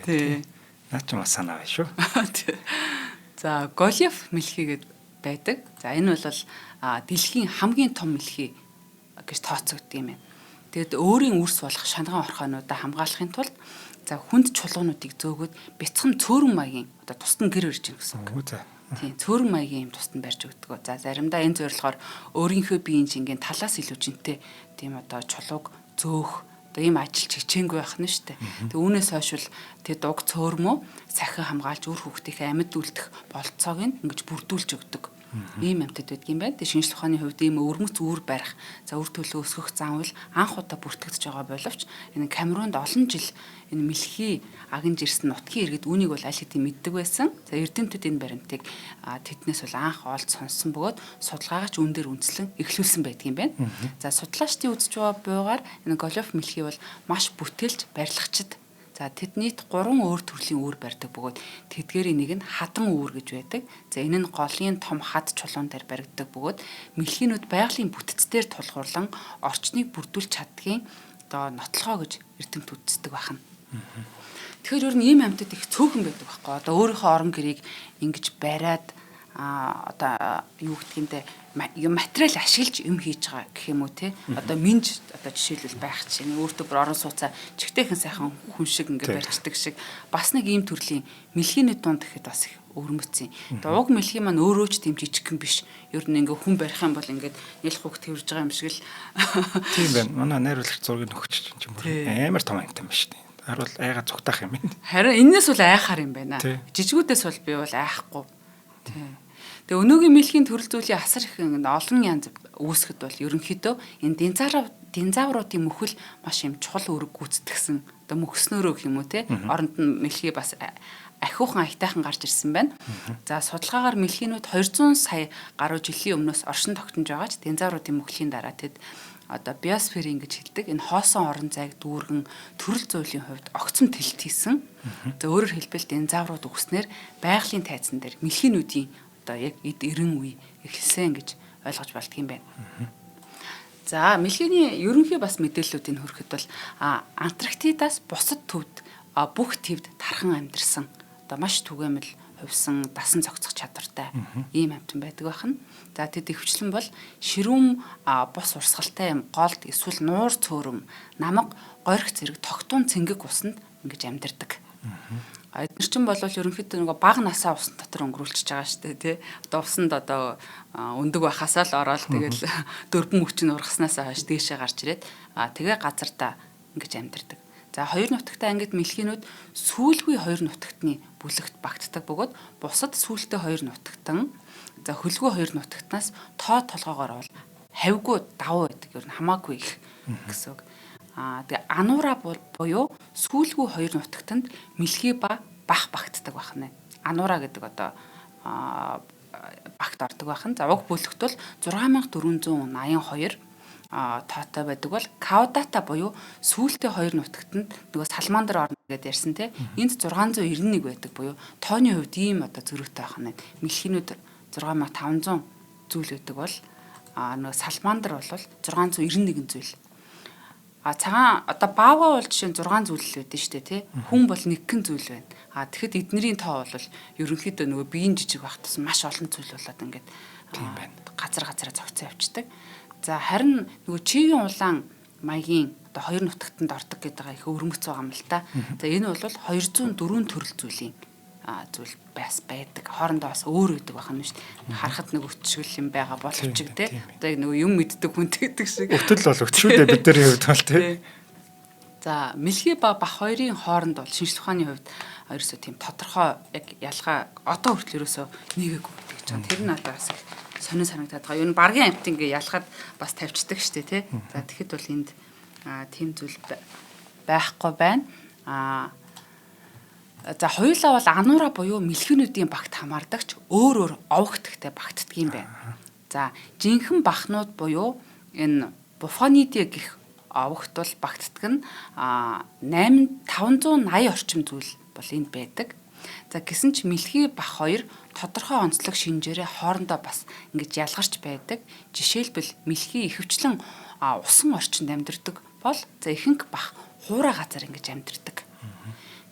Тий. Наа ч бас санаа байна шүү.
За Голиаф мэлхий гэд байдаг. За энэ бол дэлхийн хамгийн том мэлхий гэж тооцогддог юм байна. Тэгэд өөрийн үрс болох шангаан орхоонуудаа хамгаалахын тулд за хүнд чулуунуудыг зөөгөөд бяцхан цөөрөн маягийн одоо тусад нь гэр ирж гин гэсэн үг. Тийм, цөөрөн маягийн юм тусад нь барьж өгдөг. За заримдаа энэ зорилгоор өөрийнхөө биеийн жингийн талаас илүү жинтэй тийм одоо чулууг зөөх одоо ийм ажил чичээнгүй байх нь шүү дээ. Тэг үүнээс хойш бол тэг дуг цөөрмөө сахин хамгаалж үр хүүхдийнхээ амьд үлдэх болцоог нь ингэж бүрдүүлж өгдөг. Ийм амьтад байдгийн байна. Тэг шинжлэх ухааны хувьд ийм өвөрмөц үүр барих, за үр төлөө өсгөх зан үйл анх удаа бүртгэгдэж байгаа боловч энэ Камерунд олон жил энэ мэлхий агнж ирсэн нутгийн иргэд үүнийг бол аль хэдийн мэддэг байсан. За эрдэмтэд энэ баримтыг тэднээс бол анх олж сонссон бөгөөд судалгаагаа ч үүн дээр үндэслэн эхлүүлсэн байдгийн байна. За судлаачдын үзэж байгаа буйгаар энэ Голиаф мэлхий бол маш бүтээлч барилгачд. За тэд нийт 3 өөр төрлийн үүр барьдаг бөгөөд тэдгээрийн нэг нь хадан үүр гэж байдаг. За энэ нь голын том хад чулуун дээр баригддаг бөгөөд мэлхийнүүд байгалийн бүтцээр тулгуурлан орчныг бүрдүүлж чаддгийн одоо нотлохоо гэж эрдэмт үздэг байна. Тэгэхээр ер нь ийм амьтад их цөөхөн байдаг байхгүй. Одоо өөрийнхөө орон гэрийг ингэж бариад одоо юу гэх юм бэ материал ашиглаж юм хийж байгаа гэх юм уу те. Одоо минж одоо жишээлбэл байх чинь өөртөө бүр орон сууцаа чигтэйхэн сайхан хүн шиг ингэ барьцдаг шиг бас нэг ийм төрлийн мэлхийний дунд гэхэд бас их өвөрмөцсөн. Тэгээ уг мэлхий маань өөрөө ч тийм жижигхэн биш. Ер нь ингээ хүн барих юм бол ингээд нялх хүүхд тэрж байгаа юм шиг л.
Тийм байна. Манай найруулагч зургийг нөхөч чинь бүр амар том амтан биш тийм. Харуул айгаа зүгтаах юм байна.
Харин энэс бол айхаар юм байна. Жижигүүдээс бол би бол айхгүй. Тийм. Тэгээ өнөөгийн мэлхийн төрөл зүйлийн асар их олон янз үүсгэд бол ерөнхийдөө энэ динозавруудын мөхөл маш юм чухал үүрэг гүйцэтгсэн. Одоо мөхснөөрөө гэх юм уу те. Оронд нь мэлхий бас ахиухан аятайхан гарч ирсэн байна. За судалгаагаар мэлхийнүүд 200 сая гаруй жилийн өмнөөс оршин тогтнож байгаа ч динозавруудын мөхлийн дараа тэд одоо биосферийн гэж хэлдэг энэ хоосон орон зайг дүүргэн төрөл зүйлийн хувьд огцом тэлт хийсэн. За өөрөөр хэлбэл динозаврууд үгснээр байгалийн тайзан дээр мэлхийнүүдийн одоо яг эд эрен үе эхэлсэн гэж ойлгож болдго юм байна. За мэлхийний ерөнхий бас мэдээллүүдийг хүрэхэд бол Антарктидаас бусад төвд бүх твд тархан амьдарсан. Одоо маш түгээмэл хувьсан дасан зохицох чадвартай ийм амьтан байдаг байна. За тэд ихэвчлэн бол ширүүн бус урсгалтай юм голд эсвэл нуур цөөрөм намга горих зэрэг тогтун цэнгэг усанд ингэж амьдардаг. Эднэр чинь бол ерөнхийдөө нөгөө бага насаа усан дотор өнгөрүүлчихэж байгаа шүү дээ тий. Одоо усанд одоо өндөг байхасаа л ороод тэгэл дөрвөн мөч нь ургаснасаа хойш дээшээ гарч ирээд тэгээ газартаа ингэж амьдардаг. За хоёр нутагтай ангид мэлхийнүүд сүүлгүй хоёр нутагтны бүлэгт багтдаг бөгөөд бусад сүүлтэй хоёр нутагтан за хөлгөө хоёр нутагтнаас тоо толгоогоор бол хавьгүй давуу байдаг. Ер нь хамаагүй их гэсэн үг. Тэгээ ануура буюу сүүлгүй хоёр нутагтанд мэлхий ба бах багтдаг байна. Ануура гэдэг одоо багт ордог байх нь. За уг бүлэгт бол 6482 тоотой байдаг бол каудата буюу сүүлдээ хоёр нутагтанд нөгөө салмандр орно гэдээ ярьсан тий. Энд 691 байдаг буюу тооны хувьд ийм одоо зөрүүтэй байх нь. Мэлхийнүүд 6500 зүйл байдаг бол нөгөө салмандр бол 691 зүйл. А цагаан одоо баавгай бол жишээ нь 6 зүйл л байдэн шүү дээ тий. Хүн бол нэгэн зүйл байна. А тэгэхэд эднэрийн тоо бол ерөнхийдөө нөгөө биеийн жижиг байх тусам маш олон зүйл болоод ингээд
тийм байна.
Газар газараа зогцсон явцдаг. За харин нөгөө чигийн улаан маягийн одоо хоёр нутагтанд ордог гэдэг байгаа их өвөрмөц байгаа юм л та. За энэ бол 204 төрөл зүйлийн зүйл бас байдаг. Хоорондоо бас өөр байдаг байх нь шүү дээ. Харахад нэг өтшгөл юм байгаа боловч те. Одоо яг нөгөө юм мэддэг хүн гэдэг шиг.
Өтөл бол өт шүү дээ бидний хувьд бол те.
За мэлхий ба бах хоёрын хооронд бол шинжлэх ухааны хувьд ерөөсөө тийм тодорхой яг ялгаа одоо хүртэл ерөөсөө нэгээгүй гэдэг гэж байгаа. Тэр нь одоо бас их сонин санагдаад байгаа. Юу н баргийн амьт ингээ ялахад бас тавьчихдаг штэ тий. За тэгэхэд бол энд тийм зүйл байхгүй байна. За хоёулаа бол ануура буюу мэлхийнүүдийн багт хамаардагч өөр өөр овогтөгтэй багтдаг юм байна. За жинхэнэ бахнууд буюу энэ буфониде гэх Овогт бол багтдаг нь 8580 орчим зүйл бол энд байдаг. За гисэн ч мэлхий бах хоёр тодорхой онцлог шинжээрээ хоорондоо бас ингэж ялгарч байдаг. Жишээлбэл мэлхий ихэвчлэн усан орчинд амьдардаг бол за ихэнх бах хуурай газар ингэж амьдардаг.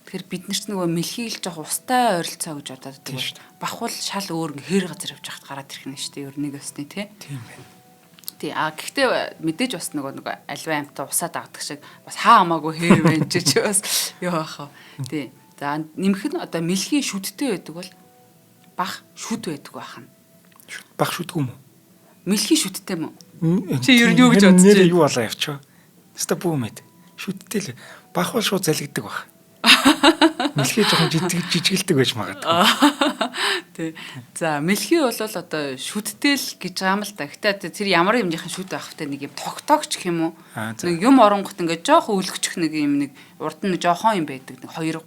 Тэгэхээр бид нар ч нөгөө мэлхийг л жоох устай ойролцоо гэж бодоод байдаг. Бах бол шал өөр хэр газар явж байхад гараад ирэх нь шүү дээ. Ер нь нэг өсний тий.
Тийм байна.
Тий. А гэхдээ мэдээж бас нөгөө аливаа амьтан усаа дагдаг шиг бас хаа хамаагүй хээр байна ч бас юу аах вэ. Тий. За нэмэх нь одоо мэлхий шүдтэй байдаг бол бах шүд байдаг байх нь.
Бах шүдгүй юм уу?
Мэлхий шүдтэй юм уу? Чи ер нь юу гэж бодож
байна? Нэр юу болоо явчихв. Өстө бүү мэд. Шүдтэй л бах бол шууд залгидаг баг. Мэлхий жоохон жижигэлдэг байж магадгүй.
Тий. За мэлхий бол одоо шүдтэй л гэж байгаа юм л да. Гэтэ тэр ямар юмныхан шүд байх вэ? Нэг юм тогтоогч гэх юм уу? Нэг юм оронгот ингээд жоохон өлгөчих нэг юм нэг урд нь жоохон юм байдаг. Нэг 2 3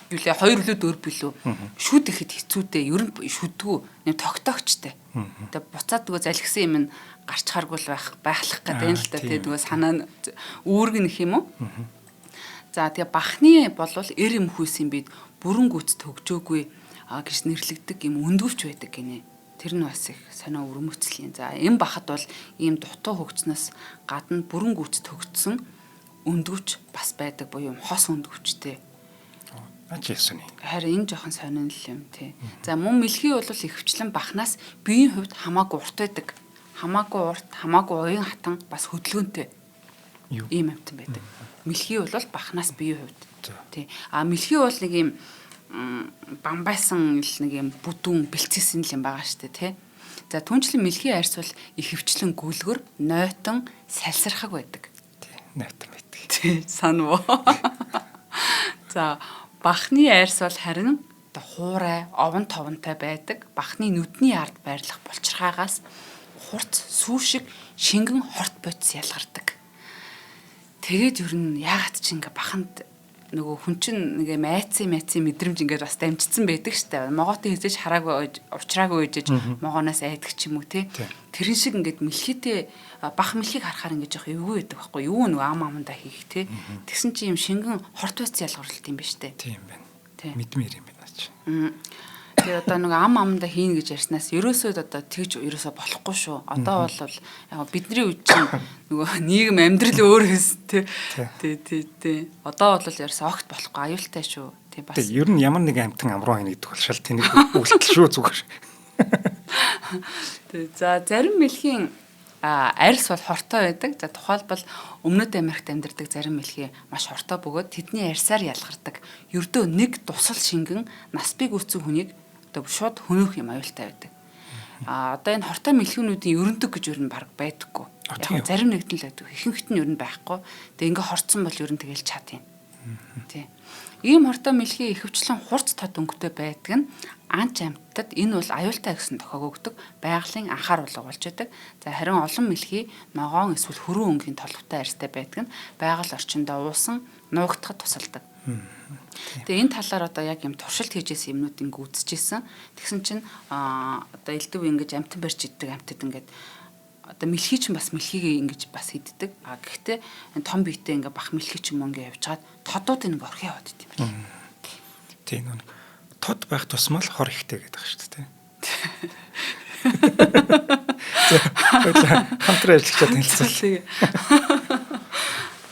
юу лээ 2 билүү 4 билүү. Шүд ихэд хэцүүтэй. Ер нь шүдгүү. Нэг тогтоогчтой. Тэгээ буцаад нөгөө залгисан юм нь гарч харгүй л байхлах гэдэг юм л да. Тэгээ нөгөө санаа нь үүрэг нэх юм уу? За тэгээ бахны болвол эр эмхүүсийн бид бүрэн гүц төгжөөгүй гэж нэрлэгдэг юм өндөвч байдаг гинэ. Тэр нь бас их сонио өрмөцөл юм. За эм бахад бол ийм дутуу хөгжснөөс гадна бүрэн гүц төгжсөн өндөвч бас байдаг буюу хос өндөвчтэй.
Аач ясны.
Харин энэ жоохон сонин л юм тий. За мөн мэлхий бол ихэвчлэн бахнаас биеийн хувьд хамаагүй урт байдаг. Хамаагүй урт, хамаагүй уян хатан бас хөдөлгөөнтэй. Ийм амтан байдаг. Мэлхий бол бахнаас биеийн хувьд. Тий. А мэлхий бол нэг ийм бамбайсан л нэг юм бүдүүн бэлцээсэн л юм байгаа штэ тий. За түнчлэн мэлхий арьс бол ихэвчлэн гүлгэр, нойтон, салсархаг байдаг.
Тий, нойтон байдаг.
Тий, санав уу. За бахны арьс бол харин одоо хуурай, овон товонтой байдаг. Бахны нүдний ард байрлах булчирхаагаас хурц, сүү шиг шингэн хорт бодис ялгардаг. Тэгээд ер нь яагаад ч ингээ баханд нөгөө хүн чинь нэг юм айцын мэдрэмж ингээд бас дамжчихсан байдаг штэ. Могоотой хэзээ ч хараагүй уучраагүй ээжэж могооноос айдаг ч юм уу те. Тэрэн шиг ингээд мэлхийтэй бах мэлхийг харахаар ингээд жоох эвгүй байдаг байхгүй юу нөгөө ам амандаа хийх те. Тэгсэн чинь юм шингэн хорт байц ялгарлалт юм ба штэ.
Тийм байна. Мэдмээр юм байна чи.
Тэгээ одоо нэг ам амдаа хийнэ гэж ярьснаас ерөөсөө одоо тэгж ерөөсөө болохгүй шүү. Одоо бол яг бидний үед чинь нөгөө нийгэм амьдрал өөр хэс тий. Тий тий тий. Одоо бол ерөөсөө огт болохгүй аюултай шүү. Тий бас.
Тий ер нь ямар нэг амтан амруу хийнэ гэдэг бол шал тэнэг үйлдэл шүү зүгээр.
Тий за зарим мэлхийн арьс бол хортой байдаг. За тухайлбал Өмнөд Америкт амьдардаг зарим мэлхий маш хортой бөгөөд тэдний арьсаар ялгардаг. Ердөө нэг дусал шингэн нас бий гүцэн хүнийг одоо шууд хөнөөх юм аюултай байдаг. А одоо энэ хортой мэлхүүнүүдийн ерөндөг гэж ер нь баг байдаггүй. Яг зарим нэгд нь л байдаг. Ихэнхт нь ер нь байхгүй. Тэгээ ингээ хорцсон бол ер нь тэгэл чад юм. Тий. Ийм хортой мэлхий ихэвчлэн хурц тод өнгөтэй байдаг нь анч амьтад энэ бол аюултай гэсэн тохиог өгдөг байгалийн анхааруулга болж байдаг. За харин олон мэлхий ногоон эсвэл хөрөн өнгийн толготой арьстай байдаг нь байгаль орчиндөө уусан нуугдахад тусалдаг. Тэгээ энэ талаар одоо яг юм туршилт хийжсэн юмнууд ингээ үзчихсэн. Тэгсэн чинь одоо элдв ингэж амтан барьж иддэг амтад ингээд одоо мэлхий чинь бас мэлхийгээ ингэж бас иддэг. А гэхдээ том биетэй ингээ бах мэлхий ч юм ингээ явж чад тодууд ингээ орхи яваад идэм байна.
Тийм нүг тод байх тусмаа л хор ихтэй гэдэг шүү дээ. За хамтран ажиллагчдад танилцуул.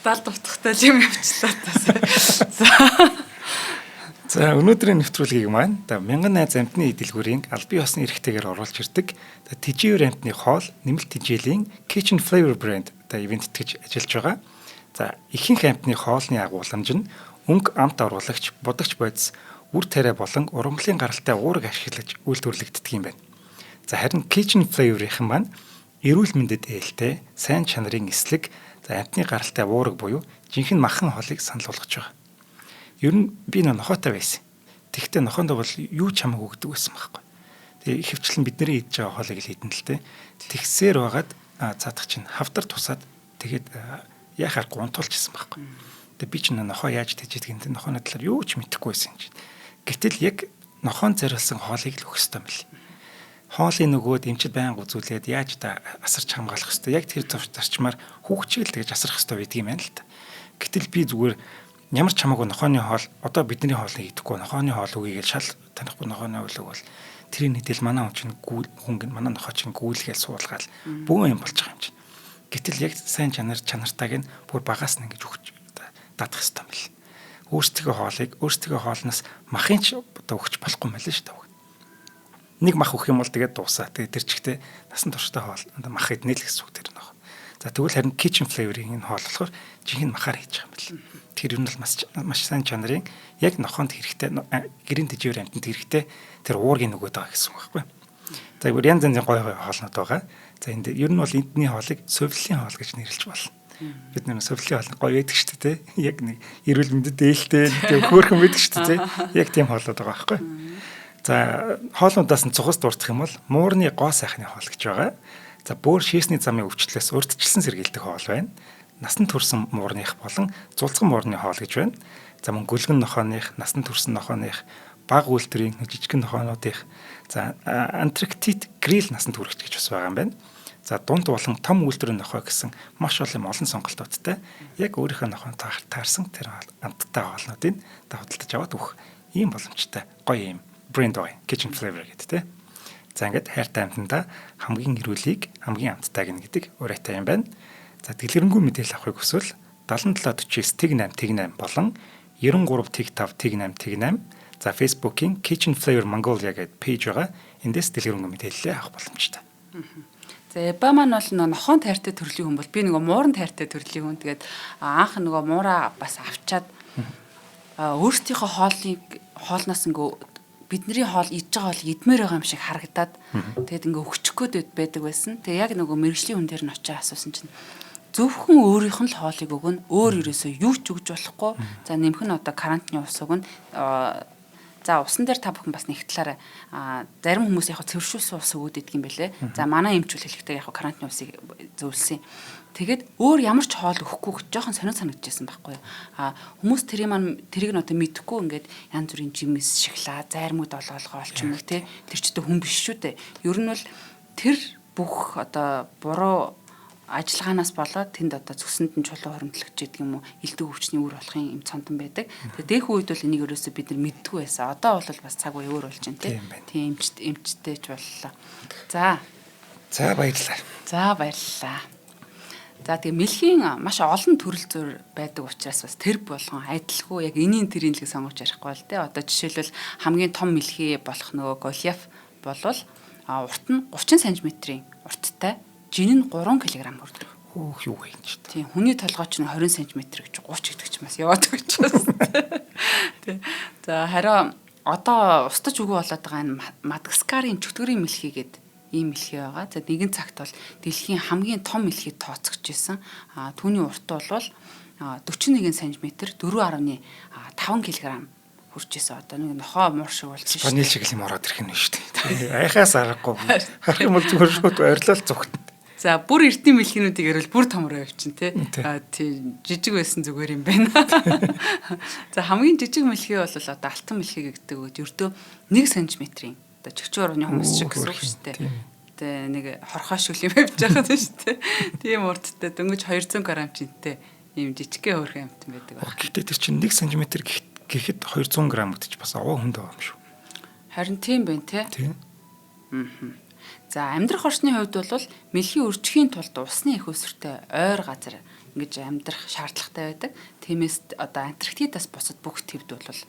Далд утгатай л юм явчлаа тас.
За өнөөдрийн нэвтрүүлгийг маань мянган найз амтны дэлгүүрийн албан ёсны эрхтэйгээр оруулж ирдэг. Тэжээвэр амтны хоол нэмэлт тэжээлийн Kitchen Flavor brand одоо ивент тэтгэж ажиллаж байгаа. За ихэнх амтны хоолны агуулмж нь өнгө амт оруулагч, будагч бодис, үр тариа болон ургамлын гаралтай уураг ашиглаж үйлдвэрлэгддэг юм байна. За харин Kitchen Flavor-ийн маань эрүүл мэндэд ээлтэй, сайн чанарын эслэг, за амтны гаралтай уураг буюу жинхэнэ махан хоолыг санал болгож байгаа. Ер нь би нохойтой байсан. Тэгэхдээ нохондоо бол юу ч хамаагүй өгдөг байсан байхгүй. Тэгээ ихэвчлэн бидний идж байгаа хоолыг л идэн л дээ. Тэгсээр байгаад цаадах чинь хавдар тусаад тэгээд яхаар гунтуулчихсан байхгүй. Тэгээ би чинь нохоо яаж тэжээдэг юм те нохооны талаар юу ч мэдэхгүй байсан юм чинь. Гэтэл яг нохоон зориулсан хоолыг л өгөх ёстой юм бэл. Хоолын нөгөөд эмчид байнга үзүүлээд яаж та асарч хамгаалах хэвээр яг тэр зарчмаар хүүхчийг л тэгж асрах хэвээр байдаг юм байна л та. Гэтэл би зүгээр ямар ч хамаагүй нохооны хоол одоо бидний хоолыг идэхгүй нохооны хоол үгийг шал танихгүй нохооны хоол бол тэрийг нийтэл манай хүн чинь хүн манай нохоо чинь гүйлгээл суулгаал бөөн юм болж байгаа юм чинь. Гэтэл яг сайн чанартайг нь бүр багаас нь ингэж өгч дадах хэвээр юм бэл. Өөрсдийнхөө хоолыг өөрсдийнхөө хоолноос махын ч одоо өгч болохгүй юм байна л шүү дээ. Нэг мах өгөх юм бол тэгээд дуусаа. Тэгээд тэр чигтээ насан туршдаа хоол мах иднэ л гэсэн үг тэр нөх. За тэгвэл харин kitchen flavor-ийн энэ хоол болохоор жинхэнэ махаар хийж байгаа юм бэл. Тэр юм бол маш сайн чанарын яг нохоонд хэрэгтэй гэрийн тэжээвэр амьтанд хэрэгтэй тэр уургийг нөгөөд байгаа гэсэн үг байхгүй. За бүр янз янзын гоё гоё хоолнууд байгаа. За энд ер нь бол эндний хоолыг совиллын хоол гэж нэрлэж болно. Бид нэр совиллын хоол гоё байдаг шүү дээ, тий. Яг нэг эрүүл мэндэд ээлтэй тэг хөөрхөн байдаг шүү дээ, тий. Яг тийм хоолуд байгаа байхгүй. За хоолнуудаас нь цухас дурдах юм бол муурны гоо сайхны хоол гэж байгаа. За бөөр шээсний замын өвчлөлөөс урьдчилсан сэргийлдэг хоол байна. Насан турсан муурных болон зулцхан муурны хоол гэж байна. За мөн гүлгэн нохооных, насан турсан нохооных, баг үйлдвэрийн жижигхэн нохоонуудых, за Антарктид грил насан тургч гэж бас байгаа юм байна. За дунд болон том үйлдвэрийн нохой гэсэн маш олон сонголтуудтай яг өөрийнхөө нохоонд таарсан тэр амттай хоолнуудыг худалдаж аваад өгөх ийм боломжтой гоё юм брэнд бай kitchen flavor гэдэг те. За ингээд хайртай амтандаа хамгийн эрүүлийг хамгийн амттайг нь гэдэг уриатай юм байна. За дэлгэрэнгүй мэдээлэл авахыг хүсвэл 7749 тэг 8 тэг 8 болон 93 тэг 5 тэг 8 тэг 8 за Facebook-ийн Kitchen Flavor Mongolia гэдэг пэйж байгаа. Эндээс дэлгэрэнгүй мэдээлэлээ авах боломжтой.
За Эба маань бол нөгөө нохоон тайртай төрлийн хүн бол би нөгөө мууран тайртай төрлийн хүн. Тэгээд анх нөгөө муура бас авчаад өөрсдийнхөө хоолноос ингээ бидний хоол идж байгаа хоол идмээр байгаа юм шиг харагдаад тэгээд ингээ өгчих гээд байдаг байсан. Тэгээд яг нөгөө мэрэгжлийн хүн дээр нь очиж асуусан чинь зөвхөн өөрийнх нь л хоолыг өгнө. Өөр ерөөсөө юу ч өгж болохгүй. За нэмэх нь одоо карантины ус өгнө. За усан дээр та бүхэн бас нэг талаараа зарим хүмүүс яг цэвэршүүлсэн ус өгөөд идэх юм бэлээ. За манай эмчүүл хэлэхдээ яг карантины усыг зөвлөсөн. Тэгээд өөр ямар ч хоол өгөхгүй жоохон сонир санагдчихсан байхгүй юу. Хүмүүс тэрийг маань тэрийг нь одоо мэдэхгүй ингээд янз бүрийн жимс, шоколад, зайрмаг долоолгоол ч юм уу те. Тэр ч одоо хүн биш шүү дээ. Ер нь бол тэр бүх одоо буруу ажиллагаанаас болоод тэнд одоо цөсөнд нь чулуу хоримтлагч гэдэг юм уу элдв өвчний үр болохын юм цонтон байдаг. Тэгээ дэх үед бол энийг ерөөсөө бид нар мэддэггүй байсан. Одоо бол бас цаг үе өөр болж байна тий. Тийм эмчтэй ч боллоо. За.
За баярлалаа.
За баярлалаа. За тэгээ мэлхийн маш олон төрөл зур байдаг учраас бас тэр болгон адилгүй яг энийн тэрийн л сонгож ярихгүй бол тий. Одоо жишээлбэл хамгийн том мэлхий болох нөгөө Голиаф болвол урт нь 30 см-ийн урттай. Жин нь 3 кг хүрдэг.
Хөөх юу вэ ч.
Тийм хүний толгой чинь 20 см гэж 30 гэдэг ч бас яваад өгч бас. Тийм. За харин одоо устж үгүй болоод байгаа энэ Мадагаскарын чөтгөрийн мэлхий гээд ийм мэлхий байгаа. За нэгэн цагт бол дэлхийн хамгийн том мэлхий тооцогдож исэн. Түүний урт бол 41 см 4.5 кг хүрч исэн. Одоо нэг нохоо муур шиг болж
шээ. Панел шиг юм ороод ирэх юм шүү дээ. Айхаас аргагүй. Харах юм бол зүгээр шууд орилол зүгтэн.
За бүр эртний мэлхийнүүдийг ярил бүр томроо явчин тий. Тий жижиг байсан зүгээр юм байна. За хамгийн жижиг мэлхий бол одоо алтан мэлхий гэдэг үг ердөө 1 см-ийн одоо чигчүү орны хүмүүс шиг гэсэн үг шүү дээ. Тэгээ нэг хорхоо шиг юм явж байгаа юм шүү дээ. Тийм урттай дөнгөж 200 г жинтэй ийм жижигхэн хөөрхөн амтан байдаг
байна. Гэхдээ тэр чинь 1 см гэхэд 200 г гэдэг чинь бас овоо хүнд байгаа юм шүү.
Харин тийм байна тий.
Тийм.
За амьдрах орчны хувьд бол мэлхийн үржихийн тулд усны их өсвөртэй ойр газар ингэж амьдрах шаардлагатай байдаг. Тиймээс одоо Антарктидаас бусад бүх твд бол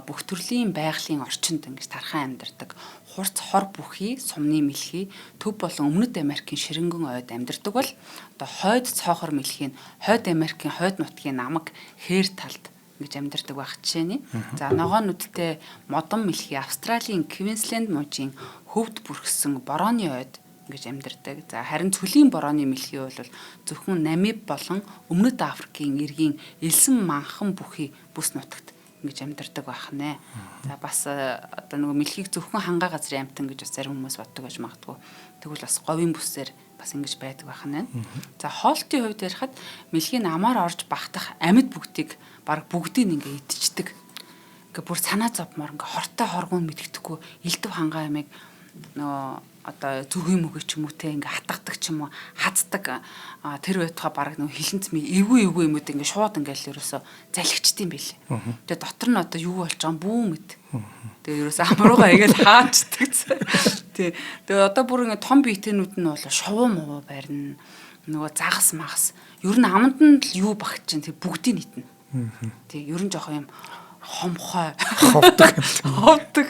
бүх төрлийн байгалийн орчинд ингэж тархан амьдардаг. Хурц хор бүхий, сумны мэлхий, төв болон Өмнөд Америкийн ширэнгэн ойд амьдардаг бол одоо хойд цоохор мэлхий нь хойд Америкийн хойд нутгийн намаг хээр талд ингэж амьдардаг байх жишээний. За ногоон нүдтэй модон мэлхий Австралийн Квинсленд мужийн хөвд бүрхсэн борооны ойд ингэж амьдардаг. За харин цөлийн борооны мэлхий бол зөвхөн Намиб болон Өмнөд Африкийн эргийн элсэн манхан бүхий бүс нутагт ингэж амьдардаг байх нэ. За бас одоо нөгөө мэлхийг зөвхөн хангаа газрын амьтан гэж бас зарим хүмүүс боддог байж магадгүй. Тэгвэл бас говийн бүсээр бас ингэж байдаг байх нэ. За хоолтын хувьд ярихад мэлхийн амаар орж багтах амьд бүгдийг баг бүгдийг ингээ идчихдэг. Ингээ бүр санаа зовмоор ингээ хортой хоргуун мэддэхгүй элдв хангаа ямыг нөгөө одоо зүгийн мөгөө ч юм уу те ингээ хатгадаг ч юм уу хаздаг тэр байтугай бараг нөгөө хилэнцми эвгүй эвгүй юмуд ингээ шууд ингээл ерөөсө залхичд юм билээ. Тэгээ дотор нь одоо юу болж байгаа юм бүү мэд. Тэгээ ерөөсө амруугаа ингээл хаачдаг. Тий. Тэгээ одоо бүр ингээ том биетэнүүд нь бол шувуу мувуу барина. Нөгөө загас магас. Ер нь аманд нь л юу багт чинь тэг бүгдийг нийтнэ. Тий. Ер нь жоохон юм хомхой
ховдог
ховдог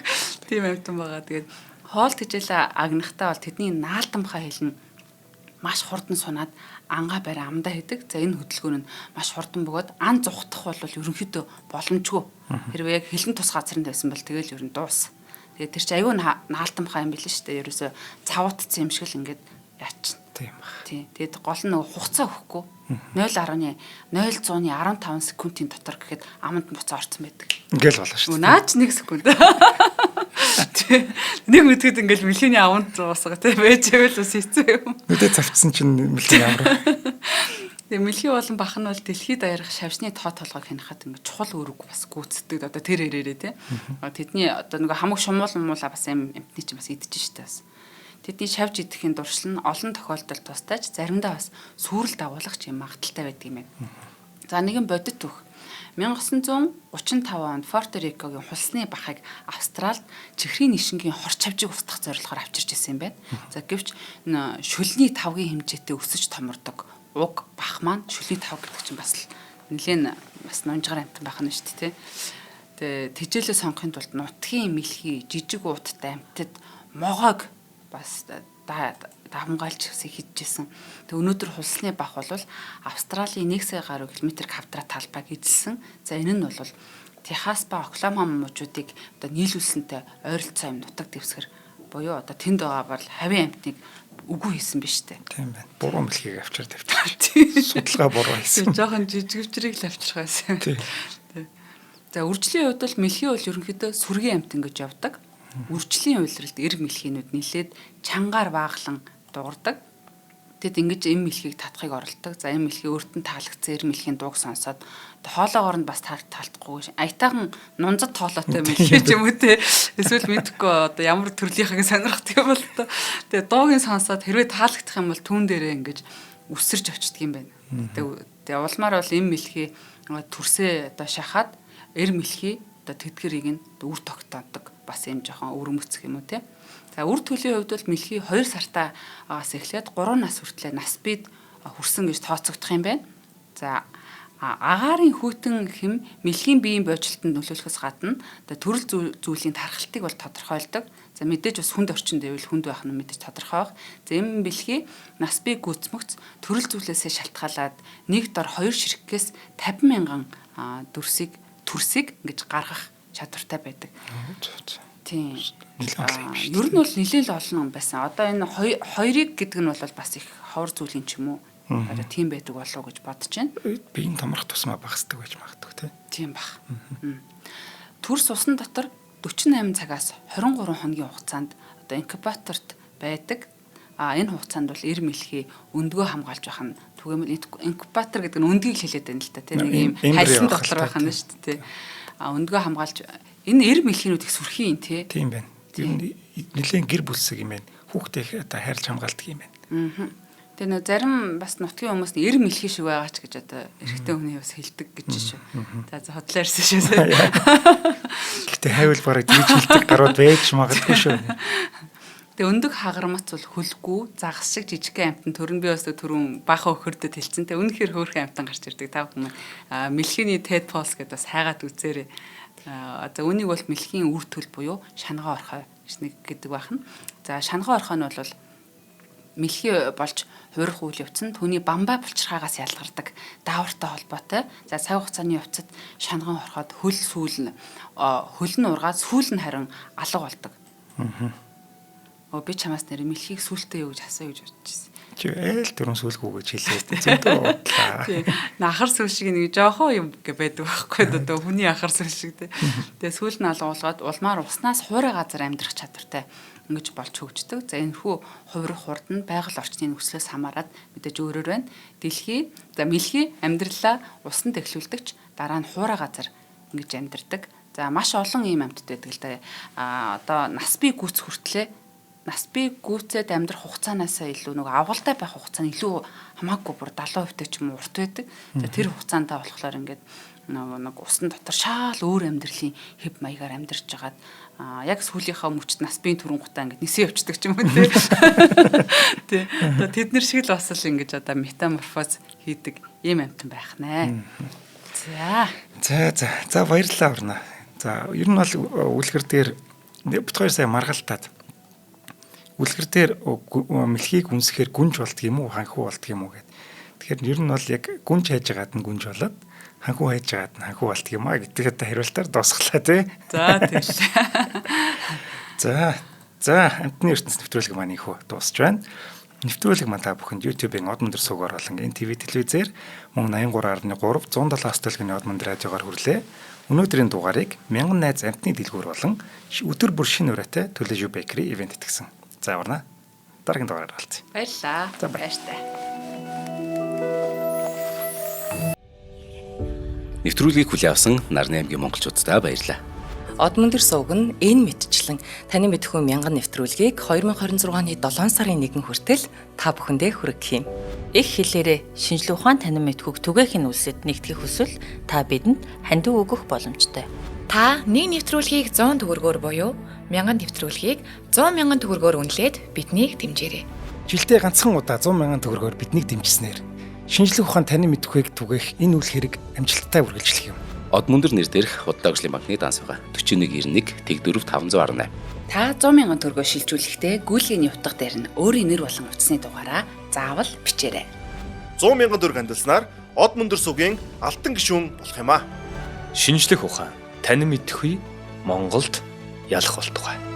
тийм амтан байгаа. Тэгээд хоол тэжээлээ агнахтаа бол тэдний наалтамхай хэлнэ маш хурдан сунаад ангаа барай амдаа хийдэг. За энэ хөдөлгөөн нь маш хурдан бөгөөд ан зугтах бол ерөнхийдөө боломжгүй. Хэрвээ яг хилэн тус газар нь байсан бол тэгэл ер нь дуус. Тэгээд тэр чинь аюу наалтамхай юм билээ шүү дээ. Ерөөсөө цавуутцсан юм шиг л ингээд яачин.
Тийм баг.
Тийм. Тэгээд гол нь нөгөө хугацаа өгөхгүй. 0.015 секундын дотор гэхэд аманд нь буцаа орсон байдаг.
Ингээл болно шүү дээ.
Наач 1 секунд. Нэг мэтгэд ингээл мэлхийний аманд уусгаа тий байж байвал бас хэцүү юм.
Нүдэ завцсан чинь мэлхий амар.
Тэгээ мэлхий болон бах нь бол дэлхийд даяарх шавжны тоо толгойг хянахад ингээд чухал үүрэг бас гүйцэтгэдэг. Одоо тэр хэрээрээ тий. Тэдний одоо нөгөө хамаг шумуул муулаа бас юм амтны чинь бас идэж штэ бас. Тэдний шавж идэхийн дуршил нь олон тохиолдолд тусдаач заримдаа бас сүрэл дагуулах ч юм магадaltaй байдаг юм байна. За нэгэн бодит түүх. 1935 онд Пуэрто Рикогийн хулсны бахыг Австралид чихрийн нишингийн хор чавжийг устгах зорилгоор авчирч ирсэн юм байна. За гэвч шүлний тавгийн хэмжээтэй өсөж томордог уг бах маань шүлний тав гэдэг чинь бас л нэлээд бас нунжгаар амтан байх нь шүү дээ, тэ. Тэгээ тэжээлээ сонгохын тулд нутгийн мэлхий, жижиг ууттай амьтад могоог бас давмгаалж гэсэн хийжсэн. Тэг өнөөдөр хулсны бах бол Австралийн 1 сая гаруй километр квадрат талбайг эзэлсэн. За энэ нь бол Техас ба Оклахома мужуудыг одоо нийлүүлсэнтэй ойролцоо юм нутаг дэвсгэр буюу одоо тэнд байгаа бол хавийн амьтныг үгүй хийсэн биз дээ.
Тийм байна. Буруу мэлхийг авчир тавьчих. Судалгаа буруу хийсэн.
Жохон жижигвчрийг л авчрах байсан. Тийм. За үржлийн хувьд бол мэлхий бол ерөнхийдөө сүргийн амьтан гэж явдаг. Үржлийн улиралд эрг мэлхийнүүд нилээд чангаар бааглан дуурдаг. Тэд ингэж эм мэлхийг татахыг оролддог. За эм мэлхий өөрт нь таалагдсан эр мэлхийн дууг сонсоод хоолоогоор нь бас таалтахгүй. Аятайхан нунзад тоолоотой мэлхий ч юм уу те. Эсвэл мэдэхгүй одоо ямар төрлийнхыг сонирхдаг юм бол тоо. Тэгээ дуугийн сонсоод хэрвээ таалагдах юм бол түүн дээрээ ингэж үсэрч очдөг юм байна. Тэгээ улмаар бол эм мэлхий төрсөө одоо шахаад эр мэлхий одоо тэдгэрийг нь үр тогтоодог бас юм жоохон өвөрмөцөх юм уу те. За үр төлийн хувьд бол мэлхий 2 сартаагаас эхлээд 3 нас хүртлээр нас бид хүрсэн гэж тооцогдох юм байна. За агаарын хүйтэн хэм мэлхийн биеийн божилтонд нөлөөлөхөөс гадна одоо төрөл зүйлийн тархалтыг бол тодорхойлдог. За мэдээж бас хүнд орчинд байвал хүнд байх нь мэдээж тодорхой байх. За эм мэлхий нас бие гүйцмөгц төрөл зүйлээсээ шалтгаалаад нэг дор 2 ширхгээс 50 мянган дүрсийг төрсийг ингэж гаргах чадвартай байдаг. Тийм. Ер нь бол нэлээн л олон байсан. Одоо энэ хоёрыг гэдэг нь бол бас их ховор зүйлийн ч юм уу. Одоо тийм байдаг болов уу гэж бодож байна.
Биеийн томрох тусмаа багасдаг байж магадгүй тий.
Тийм бах. Төрс усан дотор 48 цагаас 23 хоногийн хугацаанд одоо инкубаторт байдаг. А энэ хугацаанд бол эр мэлхий өндгөө хамгаалж байх нь түгээмэл инкубатор гэдэг нь өндгийг л хэлээд байна л та тий. Нэг юм хальсан дотор байх нь шүү дээ тий. А өндгөө хамгаалж энэ эр мэлхийнүүд их сүрхийн тий.
Тийм байна. Ер нь нэлээд гэр бүлсэг юм байна. Хүүхдээ их одоо хайрлж хамгаалдаг юм байна.
Аа. Тэгээ нөө зарим бас нутгийн хүмүүс эр мэлхий шиг байгаа ч гэж одоо эрэгтэй хүний бас хэлдэг гэж шүү. За хотлоо ярьсан шүү.
Гэтэ хайвал бараг тэгж хэлдэг гарууд байж магадгүй шүү.
Тэгээ өндөг хагармац бол хөлгүй загас шиг жижигхэн амтан төрн би бас түрүүн баахан өхөрдөд хэлсэн. Тэгээ үнэхээр хөөрхөн амтан гарч ирдэг. Та бүхэн мэлхийний Ted Pauls гэдээ бас хайгаад үзээрэй. За үүнийг бол мэлхийн үр төл буюу шангаа орхой гэж нэг гэдэг байна. За шангаа орхой нь бол мэлхий болж хувирах үйл явц нь түүний бамбай булчирхаагаас ялгардаг даавартай холбоотой. За цаг хугацааны явцад шанган орхоод хөл сүүл нь хөл нь ургаад сүүл нь харин алга болдог.
Аа.
Би чамаас нэр мэлхийг сүултээ юу гэж асуу гэж бодчихсон.
Чи айл дөрөн сүлгүү гэж хэлээд зөндөө удлаа.
Тий. Ахар сүл шиг нэг жоохон юм гэ байдаг байхгүй одоо хүний ахар сүл шиг тий. Тэгээ сүүл нь алга болгоод улмаар уснаас хуурай газар амьдрах чадвартай ингэж болж хөгждөг. За энэхүү хувирах хурд нь байгаль орчны нөхцлөөс хамаарат мэдээж өөрөөр байна. Дэлхий за мэлхий амьдралаа усанд эхлүүлдэгч дараа нь хуурай газар ингэж амьдардаг. За маш олон ийм амьтад байдаг л да. А одоо нас бий гүц хүртлээ Нас бий гүйцээд амьдрах хугацаанаасаа илүү нөгөө авгалтай байх хугацаа нь илүү хамаагүй бүр 70% ч юм уу урт байдаг. Тэр хугацаанд болохоор ингээд нөгөө нэг усан дотор шаал өөр амьдралын хэв маягаар амьдарч жагаад яг сүүлийнхаа мөчд нас биеийн түрэн гутаа ингээд нисэн явцдаг ч юм уу тий. Тий. Одоо тэд нар шиг л бас л ингэж одоо метаморфоз хийдэг ийм амьтан байх нэ. За.
За за. За баярлалаа орно. За ер нь бол үлгэр дээр бит хоёр сая маргалтаад үлгэр дээр мэлхийг үнсэхээр гүнж болдго юм уу, ханхуу болдго юм уу гэд. Тэгэхээр ер нь бол яг гүнж хайж байгаад нь гүнж болоод ханхуу хайж байгаад нь ханхуу болдго юм а гэдэг одоо хариултаар дуусглаа тий.
За тэглээ.
За за амтны ертөнц нэвтрүүлэг маань ихүү дуусч байна. Нэвтрүүлэг маань та бүхэнд YouTube-ийн Од өндөр суугаар болон NTV телевизээр мөн 83.3 107 астөлгийн Од өндөр радиогоор хүрлээ. Өнөөдрийн дугаарыг мянган найз амтны дэлгүүр болон өдөр бүр шинэ ураатай Төлөжүү Bakery ивент итгэсэн. За урна. Дараагийн дугаараар уулзъя.
Баярлалаа.
За,
баяртай.
Нэвтрүүлгийг хүлээн авсан Нарны аймгийн монголчууддаа баярлалаа.
Од мөндөр сувг нь энэ мэтчлэн таны мэдхүү мянган нэвтрүүлгийг 2026 оны 7 сарын 1 хүртэл та бүхэндээ хүргэх юм.
Их хэлээрээ шинжлэх ухаан танин мэдхүйг түгээхийн үлсэд нэгтгэх хүсвэл та бидэнд хандив өгөх боломжтой.
Та нэг нэвтрүүлгийг 100 төгрөгөөр буюу 1000 нэвтрүүлгийг 100 мянган төгрөгөөр үнэлээд биднийг дэмжээрэй.
Жилдээ ганцхан удаа 100 мянган төгрөгөөр биднийг дэмжснээр шинжлэх ухаан танин мэдхүйг түгээх энэ үйл хэрэг амжилттай үргэлжлэх юм.
Од мөндөр нэр дээрх Худалдаа хөгжлийн банкны данс байгаа. 4191 Тэг4 518.
Та 100 мянган төгрөгөөр шилжүүлэхдээ гүйлгээний утга дээр нь өөрийн нэр болон утасны дугаараа заавал бичээрэй.
100 мянган төгрөг хандилснаар Од мөндөр сувгийн алтан гишүүн болох юм а.
Шинжлэх ухаан танин мэдхүй Монголд ялах болтугай.